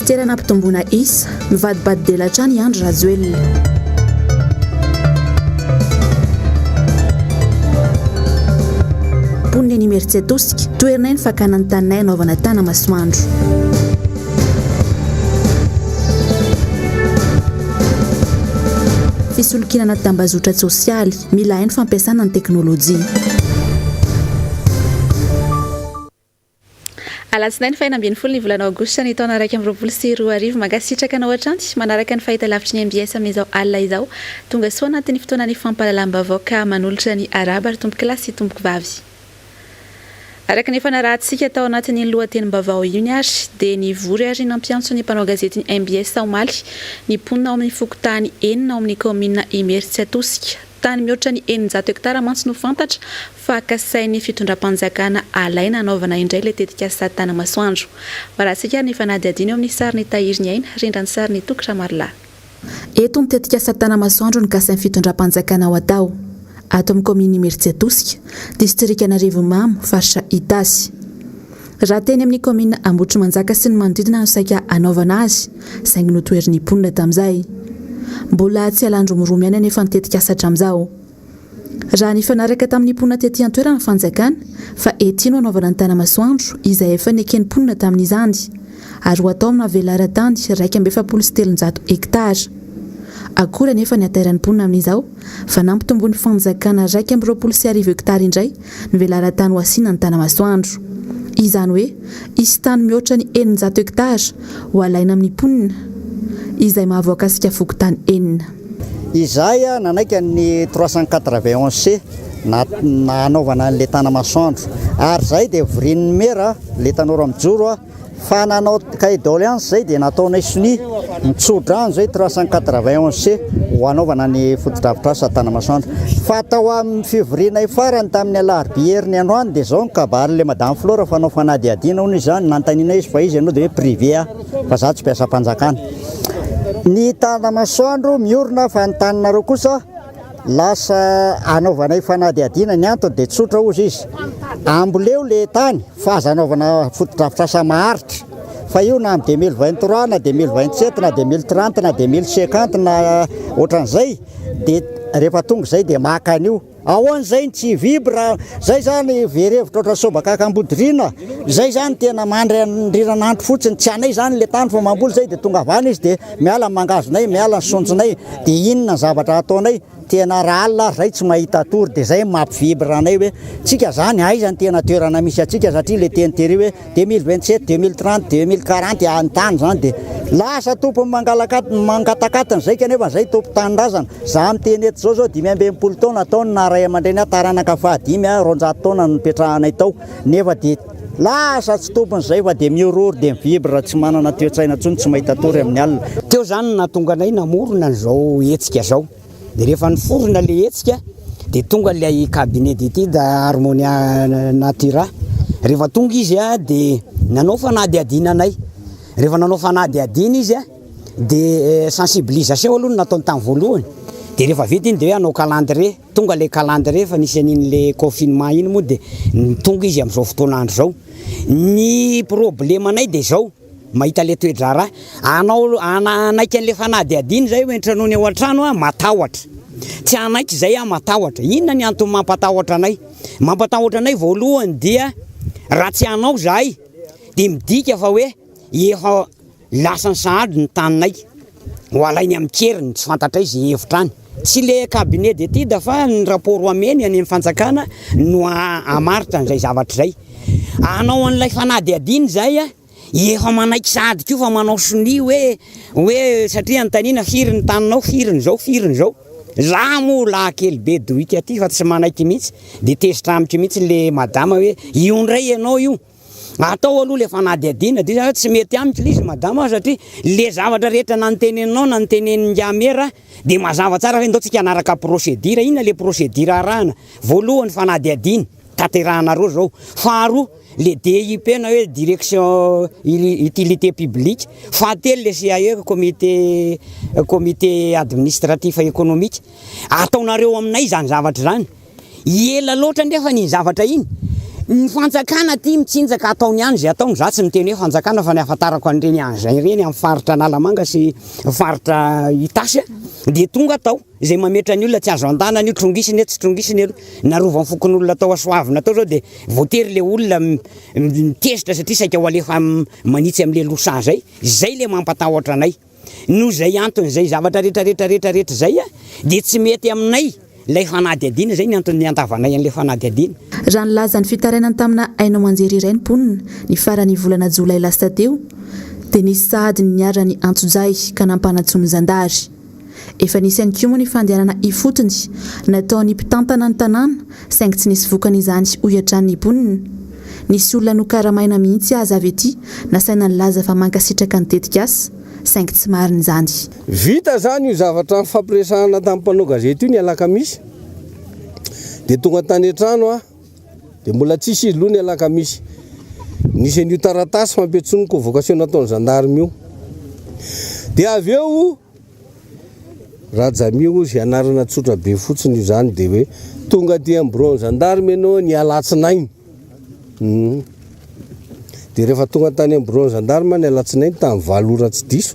Minisitera nampitomboina isa, mivadibadi-dela hatrany i Andry Rajoelina. Mponina eny Imerintsiatosika, toherinay ny fakana ny taninay hanaovana tana-masoandro. Fisolokiana anaty tambazotra tsosialy, mila hay ny fampiasana ny teknolojia. Alatsinainy faha 16 ny volana aogositra ny taona 2021. Mankasitraka anao hatrany manaraka ny fahitalavitry ny mbs amin'izao alina izao. Tonga soa anatin'ny fotoanan'ny fampahalalam-baovao ka manolotra ny arahaba ry tompokolahy sy tompokovavy. Araka ny efa narahantsika tao anatin'iny lohatenim-baovao iny ary dia nivory ary nampiantso ny mpanao gazetin'ny mbs omaly ny mponina ao amin'ny fokontany enina ao amin'ny kaominina Imerintsiatosika. Tany mihoatra ny 600 hektara mantsy no fantatra fa kasain'ny fitondram-panjakana alaina hanaovana indray ilay tetikasa Tanamasoandro. Hoarahantsika ary ny fanadihadiana eo amin'ny sarin'i Tahiry Ny Aina, rindran-tsarin'i Toky Ramarolahy. Eto ny tetikasa Tanamasoandro no kasain'ny fitondram-panjakana ho atao, ato amin'ny kaominin'i Imerintsiatosika, distrikan'Arivonimamo, faritra Itasy. Raha teny amin'ny kaominina Ambohitrimanjaka sy ny manodidina no saika hanaovana azy, saingy notoherin'ny mponina tamin'izay. Mbola tsy alan-dromoromo ihany anefa ny tetikasa hatramin'izao. Raha nifanaraka tamin'ny mponina tety an-toerana ny fanjakana fa ety no hanaovana ny Tanamasoandro izay efa neken'ny mponina tamin'izany ary ho atao amina velaran-tany 341 hektara. Akory anefa ny hatairan'ny mponina amin'izao fa nampitomboin'ny fanjakana 1021 hektara indray ny velaran-tany ho asiana ny Tanamasoandro. Izany hoe hisy tany mihoatra ny 600 hektara ho alaina amin'ny mponina izay mahavoakasika fokontany enina. Izahay nanaiky ny 391 C nanaovana an'ilay Tanamasoandro ary izahay dia vorian'ny mera, ilay tanora mijoro, fa nanao cahier doléance izay dia nataonay sonia ny tsodrano izay 391 C ho hanaovana ny fotodrafitrasa Tanamasoandro. Fa tao amin'ny fivorianay farany tamin'ny alarobia heriny androany dia izao ny kabarin'ilay Madame Flore fa hanao fanadihadiana hono izy izany, nanontaniana izy fa izy aloha dia hoe privé aho fa izaho tsy mpiasam-panjakana. Ny Tanamasoandro miorina fa ny taninareo kosa lasa anaovanay fanadihadiana, ny antony dia tsotra hozy izy, amboleo le tany fa aza anaovana fotodrafitrasa maharitra fa io na amin'ny 2023 na 2027 na 2030 na 2050 na ohatran'izay dia rehefa tonga izay dia maka an'io. Ahoana izay ny tsy vibre, zay zany very hevitra ohatran'ny sobakaka ambodiriana, zay zany tena mandry andriran'andro fotsiny, tsy anay zany le tany fa mamboly zay de tonga avy any izy de miala ny mangazonay, miala ny saontsonay, de inona ny zavatra ataonay, tena raha alina ary zay tsy mahita tory de zay mampi vibre anay hoe tsika zany aiza ny tena toerana misy antsika satria le teny tery hoe 2027, 2030, 2040 ny tany zany de lasa tompony mangalakatiny mangatakatiny zay kanefa zay tompon-tanindrazana. Za miteny eto zao zao 65 taona tao ny naha ray aman-dreny ahy taranaka fahadimy aho 200 taona no nipetrahanay tao nefa de lasa tsy tompony zay fa de mihorohoro de mi-vibre tsy manana toe-tsaina tsony tsy mahita tory amin'ny alina. Teo zany no nahatonga anay namorona an'izao hetsika zao. De rehefa niforona le hetsika de tonga ilay cabinet d'étude Harmonia Natura. Rehefa tonga izy de nanao fanadihadiana anay. Rehefa nanao fanadihadiana izy de sensibilisation aloha no nataony tamin'ny voalohany. De rehefa vita iny de hoe hanao calendrier. Tonga le calendrier fa nisy an'iny le confinement iny moa de tonga izy amin'izao fotoan'andro izao. Ny problemanay de izao. Mahita le toe-draharaha. Anao hanaiky an'le fanadihadiana izay ho entranony ao an-trano aho, matahotra. Tsy hanaiky izay aho, matahotra. Inona ny antony mampatahotra anay? Mampatahotra anay voalohany dia raha tsy hanao izahay dia midika fa hoe efa lasany sahady ny taninay. Ho alainy amin-keriny, tsy fantatray izay hevitra any. Tsy le cabinet d'étude fa ny rapport ameny any amin'ny fanjakana no hamaritra an'izay zavatra izay. Hanao an'ilay fanadihadiana izahay a, efa manaiky sahady koa fa manao sonia hoe hoe satria anontaniana firy ny taninao, firy ny zao, firy ny zao. Za moa lahy kely be dohika aty fa tsy manaiky mihitsy, de tezitra amiko mihitsy le madama hoe io indray ianao io. Atao aloha le fanadihadiana dia tsy mety amiko le izy madama satria le zavatra rehetra na noteneninao na notenenin'ingahy mera dia mazava tsara hoe ndao tsika hanaraka procédure, inona le procédure arahana? Voalohany fanadihadiana tanterahanareo zao, faharoa le DUP na hoe direction utilité publique, fahatelo le CAE comité comité administratif économique, ataonareo aminay izany zavatra izany. Ela loatra anefa iny zavatra iny. Ny fanjakana aty mitsinjaka ataony ihany izay ataony, za tsy miteny hoe fanjakana fa ny ahafantarako an'ireny engin ireny amin'ny faritra Analamanga sy faritra Itasy dia tonga tao, izay mametra ny olona tsy azo andanana io, trongisina eo tsy trongisina eroa, narovan'ny fokonolona tao Soavina tao zao dia voatery le olona mitezitra satria saika ho alefa manitsy amin'le losa zay, izay le mampatahotra anay. Noho izay antony izay zavatra rehetra rehetra rehetra rehetra izay dia tsy mety aminay ilay fanadihadiana, izay ny antony niandavanay an'ilay fanadihadiana. Raha nilaza ny fitarainany tamina haino aman-jery iray ny mponina ny faran'ny volana jolay lasa teo dia nisy sahady ny niharan'ny antsojay ka nampanantsoin'ny zandary. Efa nisy ihany koa moa ny fandehanana ifotony nataon'ny mpitantana ny tanàna saingy tsy nisy vokany izany hoy hatrany ny mponina. Nisy olona nokaramaina mihitsy aza avy ety nasaina nilaza fa mankasitraka ny tetikasa saingy tsy marina izany. Vita izany io zavatra nifampiresahana tamin'ny mpanao gazety io ny alakamisy dia tonga tany an-trano aho dia mbola tsisy izy aloha ny alakamisy. Nisy an'io taratasy fampiantsoan'ny convocation nataon'ny gendarme io. Dia avy eo Rajamio ozy anarana tsotra be fotsiny io zany de hoe tonga aty am birao gendarme ianao ny alatsinainy hum de rehefa tonga tany am birao gendarme ny alatsinainy tam valo ora tsy diso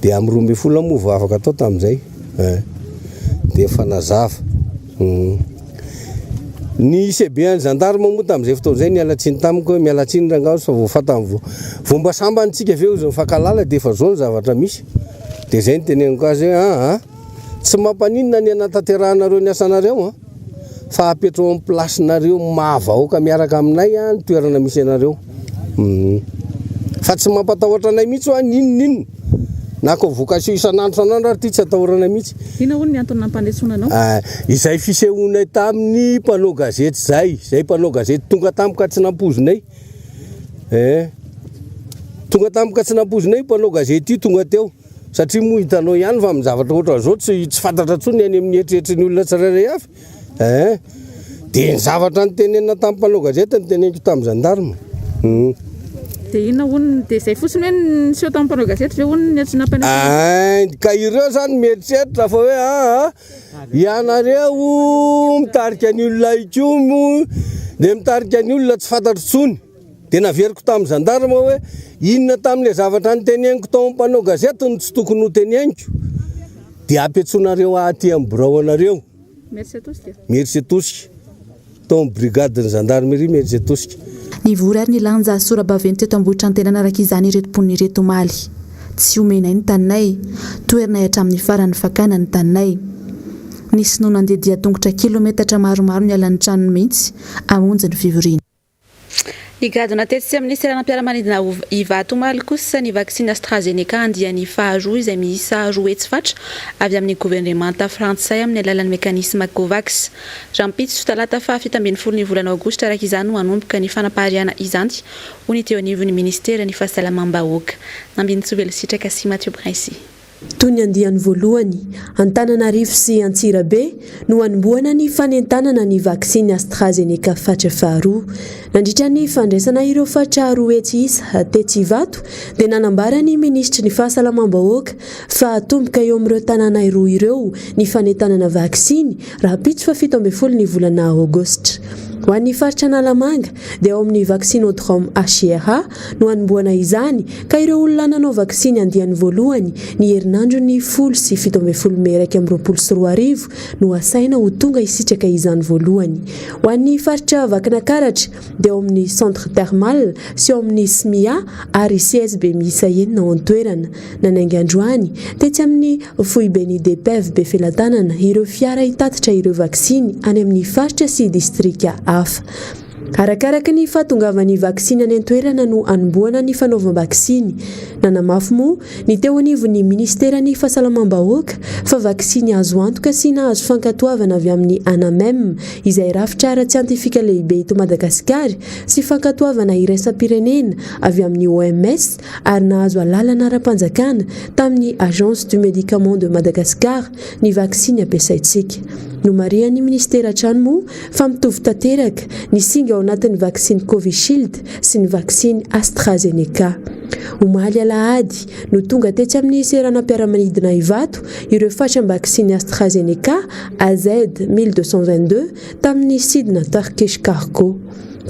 de am 12 aho moa vao afaka tao tamzay eh de efa nazava hum ny CB an'ny gendarme moa tamzay fotoana zay niala tsiny tamiko hoe miala tsiny rangahy ozy fa vao fantany vao vao mba sambany tsika ve ozy mifankahalala de efa zao ny zavatra misy Dia izay no teneniko azy hoe aa tsy mampaninona ny hanatanterahanareo ny asanareo an, fa apetraho amin'ny place-nareo maha vahoaka miaraka aminay an ny toerana misy anareo. Hum. Fa tsy mampatahotra anay mihitsy hoa n'inona n'inona. Na convocation isan'andro isan'andro ary ity tsy atahoranay mihitsy. Inona hono ny antony nampanesoana anao? Ah, izay fisehoanay tamin'ny mpanao gazety izay, izay mpanao gazety tonga tampoka tsy nampoizinay. Eh. Tonga tampoka tsy nampoizina io mpanao gazety io tonga teo. Satria moa hitanao ihany fa amin'ny zavatra ohatran'izao tsy tsy fantatra intsony ny any amin'ny eritreritry ny olona tsirairay avy. Eh. Dia ny zavatra nitenenina tamin'ny mpanao gazety niteneniko tamin'ny gendarme. Hmm. Dia inona hono, dia izay fotsiny hoe niseho tamin'ny mpanao gazety ve hono ny tsy nampanao? Ah, ka ireo zany mieritreritra fa hoe ah, ah ianareo mitarika ny olona hikomy dia mitarika ny olona tsy fantatro intsony. Dia naveriko tamin'ny zandarma hoe inona tamin'ilay zavatra noteneniko tao amin'ny mpanao gazety no tsy tokony hoteneniko? Dia ampiantsoanareo ahy aty amin'ny birao anareo. Imerintsiatosika. Tao amin'ny brigadin'ny zandarmerie Imerintsiatosika. Nivory ary nilanja sora-baventy teto Ambohitrantenana araka izany ireto mponina ireto omaly. Tsy omenay ny taninay. Toherinay hatramin'ny farany ny fakana ny taninay. Nisy sinoa nandeha dian-tongotra kilometatra maromaro niala ny tranony mihitsy hamonjy ny fivoriana. Nigadona tetsy amin'ny seranam-piaramanidina Ivato omaly kosa ny vaksiny AstraZeneca andiany faharoa izay miisa 200 fatra avy amin'ny governemanta frantsay amin'ny alalan'ny mekanisma Covax. Rahampitso talata faha 17 ny volana aogositra araka izany no hanomboka ny fanapariahana izany hoy ny teo anivon'ny ministeran'ny fahasalamam-bahoaka. Nambinintsoa Velositraka sy Mathieu Princy. Toy ny andiany voalohany, Antananarivo sy Antsirabe no hanombohana ny fanentanana ny vaksiny AstraZeneca fatra faharoa. Nandritra ny fandraisana ireo fatra 200 isa tetsy Ivato dia nanambara ny minisitry ny Fahasalamam-bahoaka fa hatomboka eo amin'ireo tanàna roa ireo ny fanentanana vaksiny rahampitso faha 17 ny volana aogositra. Ho an'ny faritra Analamanga dia ao amin'ny Vaccinodrome HIRA no hanombohana izany ka ireo olona nanao vaksiny andiany voalohany ny herinandron'ny 10 sy 17 mey 2021 no asaina ho tonga hisitraka izany voalohany. Ho an'ny faritra Vakinakaratra dia ao amin'ny Centre Thermal sy ao amin'ny SMIA ary CSB miisa enina ao an-toerana. Nanainga androany, tetsy amin'ny foiben'ny DPEV Befelatanana ireo fiara hitatitra ireo vaksiny any amin'ny faritra sy distrika hafa. Arakaraka ny fahatongavan'ny vaksiny any an-toerana no hanombohana ny fanaovam-baksiny. Nanamafy moa ny teo anivon'ny minisiteran'ny Fahasalamam-bahoaka fa vaksiny azo antoka sy nahazo fankatoavana avy amin'ny ANAMEM izay rafitra ara-tsiantifika lehibe eto Madagasikara sy fankatoavana iraisam-pirenena avy amin'ny OMS ary nahazo alalana ara-panjakana tamin'ny Agence du Médicament de Madagascar ny vaksiny ampiasaintsika. Nomarihan'ny minisitera hatrany moa fa mitovy tanteraka ny singa ao anatin'ny vaksiny Covishield sy ny vaksiny AstraZeneca. Omaly alahady no tonga tetsy amin'ny seranam-piaramanidina Ivato ireo fatram-baksiny AstraZeneca AZ 1222 tamin'ny sidina Turkish Cargo.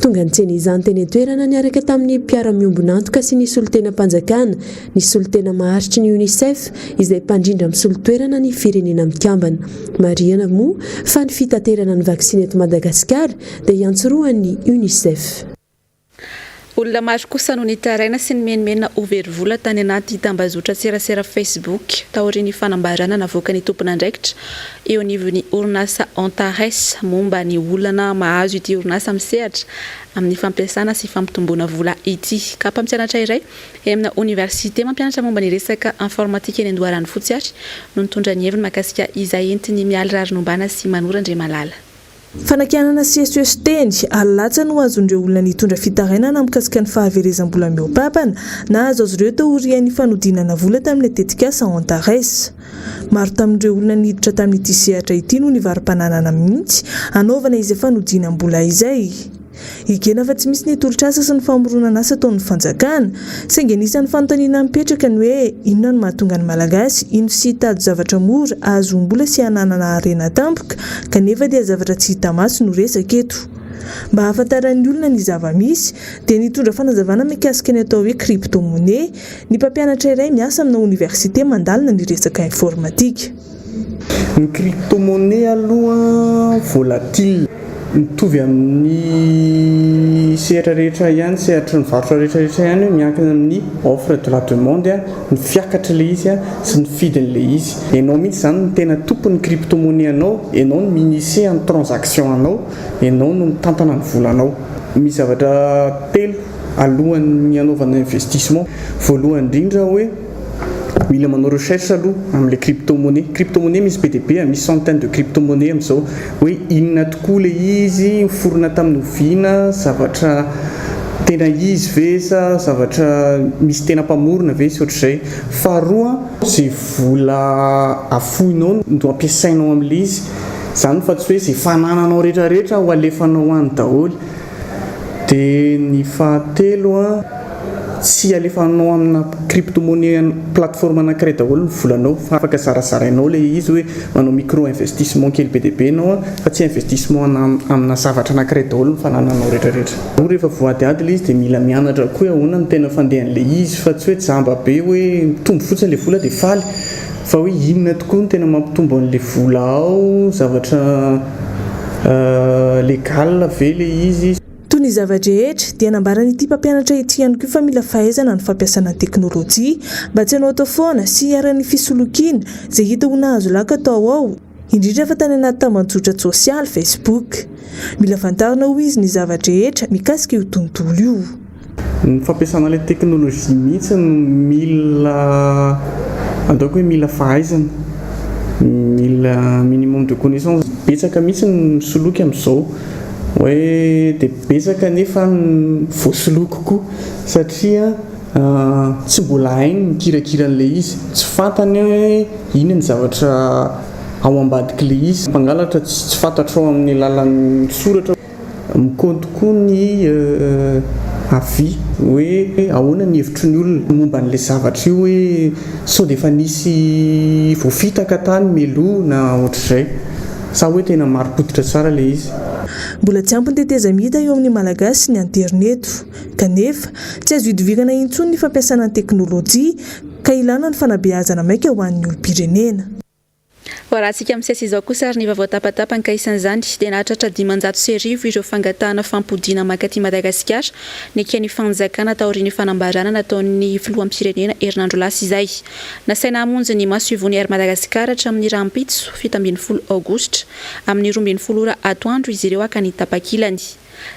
Tonga nitsena izany teny an-toerana niaraka tamin'ny mpiara-miombon'antoka sy ny solontenam-panjakana ny solontena maharitry ny Unicef izay mpandrindra misolo toerana ny Firenena Mikambana. Marihana moa fa ny fitaterana ny vaksiny eto Madagasikara dia iantsorohan'ny Unicef. Olona maro kosa no nitaraina sy nimenomenona ho very vola tany anaty tambazotran-tserasera Facebook taorian'ny fanambarana navoakan'ny tompon'andraikitra eo anivon'ny orinasa Antares momba ny olana mahazo ity orinasa misehatra amin'ny fampiasana sy fampitomboana vola ity. Ka mpampianatra iray eny amina oniversite mampianatra momba ny resaka informatika eny Andoharanofotsy ary no nitondra ny heviny mahakasika izay entin'i Mialy Rarinombana sy Manoro Andriamalala. Fanakianana sy esoeson-teny ary latsa no azon'ireo olona nitondra fitarainana mikasika ny fahaverezam-bola mihoa-papana nahazo azy ireo taorian'ny fanodinana vola tamin'ilay tetikasa Antares. Maro tamin'ireo olona niditra tamin'ity sehatra ity no nivaro-pananana mihitsy hanaovana izay fanodinam-bola izay. Ekena fa tsy misy ny tolotr'asa sy ny famoronan'asa ataon'ny fanjakana. Saingy anisan'ny fanontaniana mipetraka ny hoe inona no mahatonga ny Malagasy hino sy hitady zavatra mora ahazoam-bola sy hananana harena tampoka kanefa dia zavatra tsy hita maso no resaka eto. Mba hahafantaran'ny olona ny zava-misy dia nitondra fanazavana mikasika ny atao hoe crypto-monnaie ny mpampianatra iray miasa amina oniversite mandalina ny resaka informatika. Ny crypto-monnaie aloha volatile, mitovy amin'ny sehatra rehetra ihany, sehatry ny varotra rehetra rehetra ihany hoe miankina amin'ny offre de la demande ny fiakatr'ilay izy sy ny fidin'ilay izy. Ianao mihitsy izany no tena tompon'ny crypto-monnaie anao, ianao no mi-initier ny transaction anao, ianao no mitantana ny volanao. Misy zavatra telo alohan'ny hanaovana investissement, voalohany indrindra hoe. Mila manao recherche aloha amin'ilay crypto monnaie. Crypto monnaie misy be dia be, misy centaine de crypto monnaie amin'izao. Hoe inona tokoa ilay izy, niforona tamin'ny oviana, zavatra tena izy ve sa zavatra misy tena mpamorona ve sy ohatr'izay. Faharoa, izay vola afoinao no ampiasainao amin'ilay izy, izany fa tsy hoe izay fanananao rehetra rehetra ho alefanao any daholo. Dia ny fahatelo an, tsy alefanao amina crypto monnaie plateforme anankiray daholo ny volanao fa afaka zarazarainao ilay izy hoe manao micro investissement kely be dia be ianao an, fa tsy investissement amina zavatra anankiray daholo ny fanananao rehetra rehetra. Moa rehefa voadihady ilay izy dia mila mianatra koa hoe ahoana no tena fandehan'ilay izy fa tsy hoe jamba be hoe mitombo fotsiny ilay vola dia faly fa hoe inona tokoa no tena mampitombo an'ilay vola ao, zavatra Légal ve le izy? Toy ny zava-drehetra, dia nambaran'ity mpampianatra ity ihany koa fa mila fahaizana ny fampiasana ny teknolojia mba tsy hanaotao foana sy hiharan'ny fisolokiana izay hita ho nahazo laka tao ao, indrindra fa tany anaty tamban-jotra-tsosialy, Facebook. Mila fantarina hoy izy ny zava-drehetra mikasika io tontolo io. Ny fampiasana ilay teknolojia mihitsy no mila ataoko hoe mila fahaizana, mila minimum de connaissance. Betsaka mihitsy ny misoloky amin'izao hoe dia betsaka anefa ny voasoloky koa satria tsy mbola hainy ny mikirakira an'ilay izy, tsy fantany hoe inona ny zavatra ao ambadik'ilay izy. Mpangalatra tsy fantatrao amin'ny alalan'ny soratra. Mikaonty koa ny avis hoe ahoana ny hevitry ny olona momba an'ilay zavatra io hoe sao dia efa nisy voafitaka tany mialoha na ohatr'izay sa hoe tena marim-pototra tsara ilay izy. Mbola tsy ampy ny tetezamita eo amin'ny Malagasy sy ny aterineto. Kanefa, tsy azo idivirana intsony ny fampiasana ny teknolojia ka ilana ny fanabeazana maika ho an'ny olom-pirenena. Hoarahantsika misesy izao kosa ary ny vaovao tapatapany ka isan'izany dia nahatratra 1500 ireo fangatahana fampodiana mankaty Madagasikara neken'ny fanjakana taorian'ny fanambarana nataon'ny filoham-pirenena herinandro lasa izay. Nasaina hamonjy ny masoivohon'ny Air Madagascar hatramin'ny rahampitso 17 aogositra amin'ny 12 ora atoandro izy ireo haka ny tapakilany.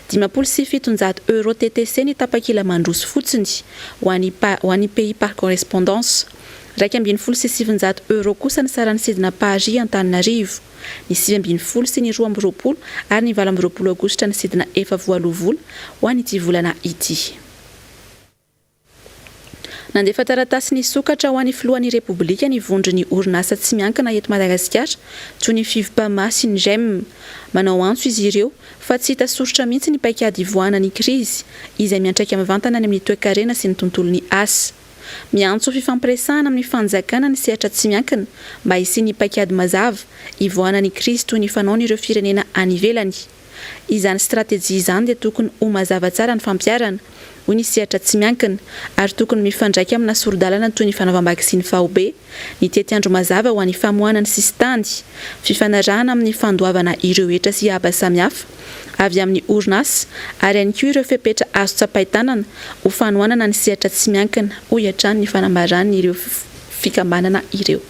750 euros TTC ny tapakila mandroso fotsiny ho an'ny ho an'ny pays par correspondance. 911 euros kosa ny saran'ny sidina Paris Antananarivo. Ny 19 sy ny 22 ary ny 28 aogositra ny sidina efa voaloa vola ho an'ity volana ity. Nandefa taratasy nisokatra ho an'ny filohan'ny Repoblika ny vondron'ny orinasa tsy miankina eto Madagasikara, toy ny Fivmpama sy ny Gem. Manao antso izy ireo fa tsy hita soritra mihitsy ny paikady hivoahana ny krizy, izay miantraika mivantana any amin'ny toekarena sy ny tontolon'ny asa. Miantso fifampiresahana amin'ny fanjakana ny sehatra tsy miankina mba hisian'ny paikady mazava hivoahana ny krizy toy ny fanaon'ireo firenena any ivelany. Izany stratejia izany dia tokony ho mazava tsara ny fampiharana, hoy ny sehatra tsy miankina, ary tokony mifandraika amina sori-dalana toy ny fanaovam-baksiny faobe, ny tetiandro mazava ho an'ny famoahana ny sisintany, fifanarahana amin'ny fandoavana ireo hetra sy haba samihafa avy amin'ny orinasa ary ihany koa ireo fepetra azo tsapain-tanana ho fanohanana ny sehatra tsy miankina, hoy hatrany ny fanambaran'ireo fikambanana ireo.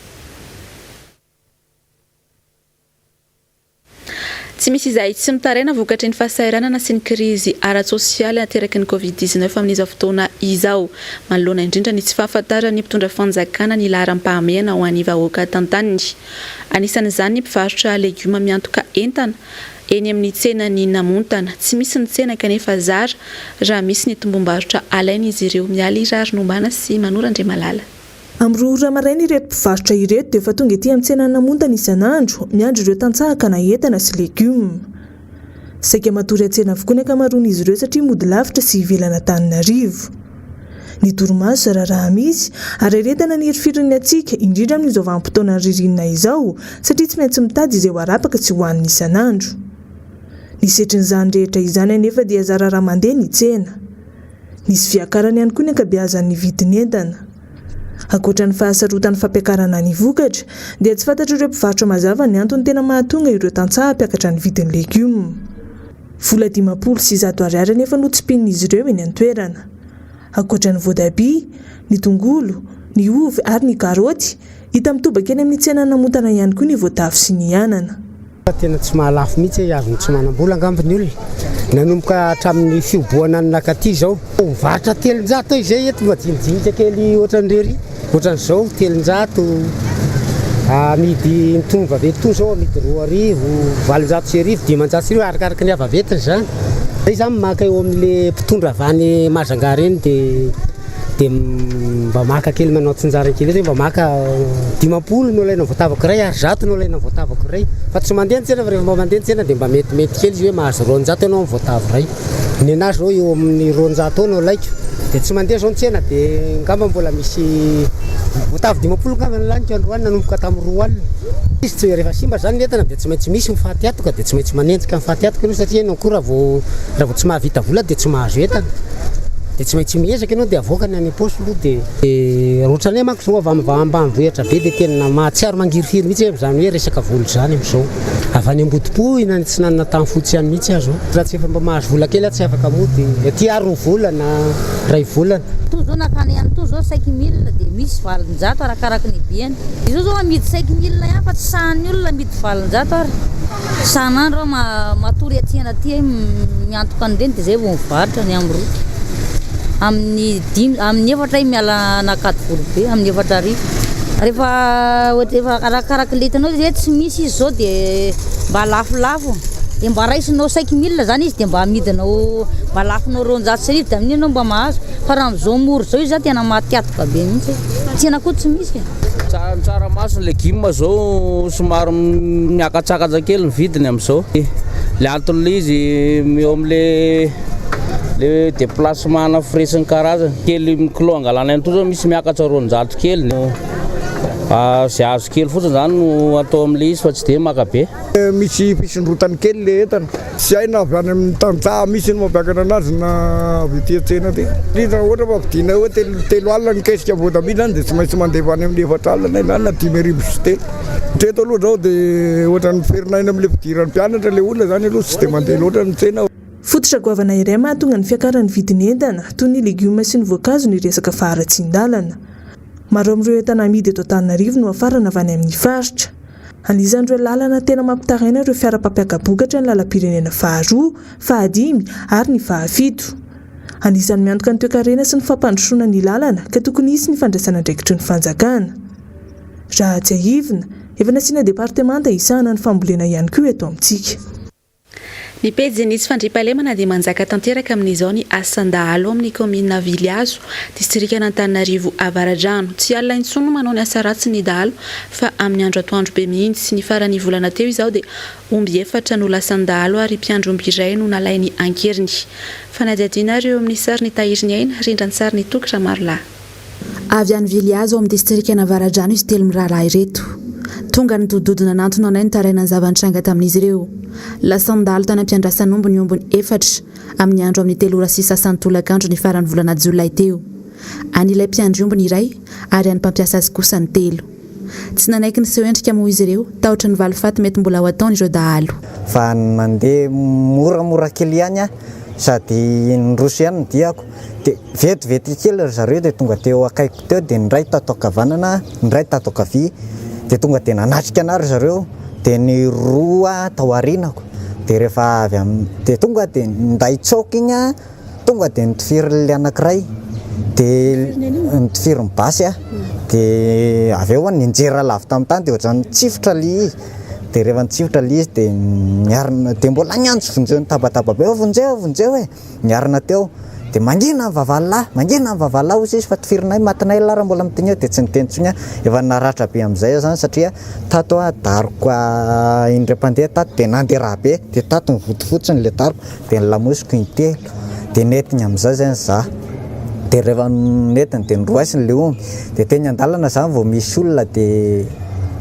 Tsy misy izay tsy mitaraina vokatry ny fahasahiranana sy ny krizy ara-tsosialy ateraky ny Covid 19 amin'izao fotoana izao. Manoloana indrindra ny tsy fahafantaran'ny mpitondra fanjakana ny laharam-pahamehana ho an'ny vahoaka tantaniny. Anisan'izany ny mpivarotra legioma miantoka entana eny amin'ny tsenan'i Namontana. Tsy misy ny tsena kanefa zara raha misy ny tombom-barotra alain'izy ireo. Mialy Raharinombana sy Manoro Andriamalala. Amin'ny roa ora maraina ireto mpivarotra ireto dia efa tonga ety amin'ny tsenan'i Namontana isan'andro, miandry ireo tantsaha hakana entana sy legioma. Saika matory an-tsena avokoa ny ankamaroan'izy ireo satria mody lavitra sy ivelan'Antananarivo. Ny torimaso zara raha misy ary aretana ny hirifirin'ny hatsiaka, indrindra amin'izao vanim-potoanan'ny ririnina izao satria tsy maintsy mitady izay ho arapaka sy hohanina isan'andro. Ny setrin'izany rehetra izany anefa dia zara raha mandeha ny tsena. Nisy fiakarany ihany koa ny ankabeazan'ny vidin'entana. Ankoatra ny fahasarotan'ny fampiakarana ny vokatra, dia tsy fantatr'ireo mpivarotra mazava ny antony tena mahatonga ireo tantsaha hampiakatra ny vidin'ny legioma. Vola 150 ariary anefa no tsipinin'izy ireo eny an-toerana. Ankoatra ny voatabia, ny tongolo, ny ovy ary ny karaoty, hita mitobaka eny amin'ny tsenan'i Namontana ihany koa ny voatavo sy ny anana. Tena tsy mahalafo mihitsy e, azon'ny tsy manam-bola angamba ny olona. Nanomboka hatramin'ny fihobohana ny nakaty izao. Mivarotra 300 eo izay eto majinijinika kely ohatran'irery, ohatran'izao 300, amidy itony vaventy itony izao amidy 2000, 1800, 1500 arakaraka ny havaventiny izany. Zay izany maka eo amin'le mpitondra avy any Majunga ireny dia dia mba maka kely manao tsinjarany kely eo zay mba maka 50 no alaina voatavako iray ary 100 no alaina voatavako iray fa tsy mandeha ny tsena fa rehefa mba mandeha ny tsena dia mba metimety kely izy hoe mahazo 200 ianao amin'ny voatavo iray ny anahy zao eo amin'ny 200 eo no alaiko dia tsy mandeha zao ny tsena dia ngamba mbola misy voatavo 50 ngamba no laniko androany nanomboka tamin'ny roa alina izy tsy rehefa simba zany ny entana dia tsy maintsy misy ny faty atoka dia tsy maintsy manenjika ny faty atoka ianao satria ianao koa raha vao raha vao tsy mahavita vola dia tsy mahazo entana Dia tsy maintsy miezaka ianao dia avoaka ny any am-paosy aloha dia dia ohatranay manko izao avy amin'ny ambanivohitra be dia tena mahatsiaro mangirifiry mihitsy amin'izany hoe resaka vola izany amin'izao. Avy any Ambodipohina any Atsinanana Tanifotsy any mihitsy aho izao. Raha tsy efa mba mahazo vola kely aho tsy afaka mody. Aty aho roa volana, iray volana. Toa zao nakany ihany toa zao cinq mille dia misy 800 arakaraky ny habeny. Izy io zao amidy cinq mille ihany fa tsy sahan'ny olona amidy 800 ary. Isan'andro aho matory aty anaty miantoka an'ireny dia izay vao mivarotra ny amin'ny route. Amin'ny dimy, amin'ny efatra aho miala an'Ankadivoribe, amin'ny efatra hariva. Rehefa rehefa arakaraka ilay hitanao izy hoe tsy misy izy izao dia mba lafolafo. Dia mba raisinao cinq mille izany izy dia mba amidinao mba lafonao 1200 dia amin'iny ianao mba mahazo. Fa raha amin'izao mora izao izy zany tena maty antoka be mihitsy. Tsena koa tsy misy e. Tsara ny tsaramaso, ny legioma zao somary miakatsakatra kely ny vidiny amin'izao. Le anton'le izy eo am'le le déplacement ana frais sy ny karazany. Kely kilao angalana an'itoa zao misy miakatra 200 kely. Zay azo kely fotsiny zany no atao am'le izy fa tsy de maka be. Misy fisondrotany kely le entana. Tsy hay na avy any amin'ny tantsaha mihitsy no mampiakatra anazy na avy ety an-tsena aty. Indrindra raha ohatra fa vidina hoe 30 alina ny kesika voatabia zany dia tsy maintsy mandefa any amin'ny 40 alina na 305. Hatreto aloha izao dia ohatran'ny miferinaina amin'ilay fidiran'ny mpianatra ilay olona izany aloha tsy dia mandeha loatra ny tsena. Fototra goavana iray mahatonga ny fiakaran'ny vidin'entana, toy ny legioma sy ny voankazo ny resaka faharatsian-dalana. Maro amin'ireo entana amidy eto Antananarivo no hafarana avy any amin'ny faritra. Anisan'ireo lalana tena mampitaraina ireo fiara mpampiaka-bokatra ny lalam-pirenena faharoa, fahadimy ary ny fahafito. Anisan'ny miantoka ny toekarena sy ny fampandrosoana ny lalana ka tokony hisy ny fandraisan'andraikitry ny fanjakana. Raha tsiahivina, efa nasiana departemanta hisahana ny fambolena ihany koa eto amintsika. Ny pejin'ny tsy fandriampahalemana dia manjaka tanteraka amin'izao ny asan-dahalo ao amin'ny kaominina Vilihazo, distrikan'Antananarivo Avaradrano. Tsy alina intsony no manao ny asa ratsiny ny dahalo fa amin'ny andro atoandro be mihitsy. Ny faran'ny volana teo izao dia omby efatra no lasan'ny dahalo ary mpiandry omby iray no nalainy an-keriny. Fanadihadiana ary eo amin'ny sary ny Tahiry ny Aina, rindran-tsary ny Toky Ramarolahy. Avy any Vilihazo ao amin'ny distrikan'Avaradrano izy telo mirahalahy ireto. Tonga nidododo nanantona anay nitaraina ny zava-nitranga tamin'izy ireo. Lasa nandalo tany am-piandrasan'omby ny ombiny efatra amin'ny andro amin'ny telo ora sy sasany tolakandro ny faran'ny volana jolay teo. An'ilay mpiandry omby ny iray ary an'ny mpampiasa azy kosa ny telo. Tsy nanaiky niseho endrika moa izy ireo, tahotry ny valifaty mety mbola ho ataon'ireo dahalo. Fa nandeha moramora kely ihany aho sady niroso ihany ny diako. Dia vetivety kely ry zareo dia tonga teo akaikiko teo dia ny iray tato ankavanana, ny iray tato ankavia, dia tonga dia nanatrika anah ry zareo, dia ny roa tao aorianako, dia rehefa avy am- dia tonga dia ninday tsaoka iny aho, tonga dia notifirin'ilay anankiray, dia notifiriny basy aho, dia avy eo aho nianjera lavo tamin'ny tany dia ohatran'ny nitsifotra ilay izy, dia rehefa nitsifotra ilay izy dia niarina, dia mbola niantso vonjeo nitabataba be aho, vonjeo vonjeo e! Niarina teo, dia mangina ny vavalahy, mangina ny vavalahy hozy izy fa tifirinay matinay lahy raha mbola miteny eo, dia tsy niteny intsony aho, efa naratra be amin'izay aho izany satria tato aho daroka indray mpandeha tato dia nandeha rà be, dia tato nivoto fotsiny ilay daroka, dia ny lamosiko intelo, dia nentiny amin'izay izany izaho, dia rehefa nentiny dia noroaisiny ilay omby, dia teny an-dalana izany vao misy olona dia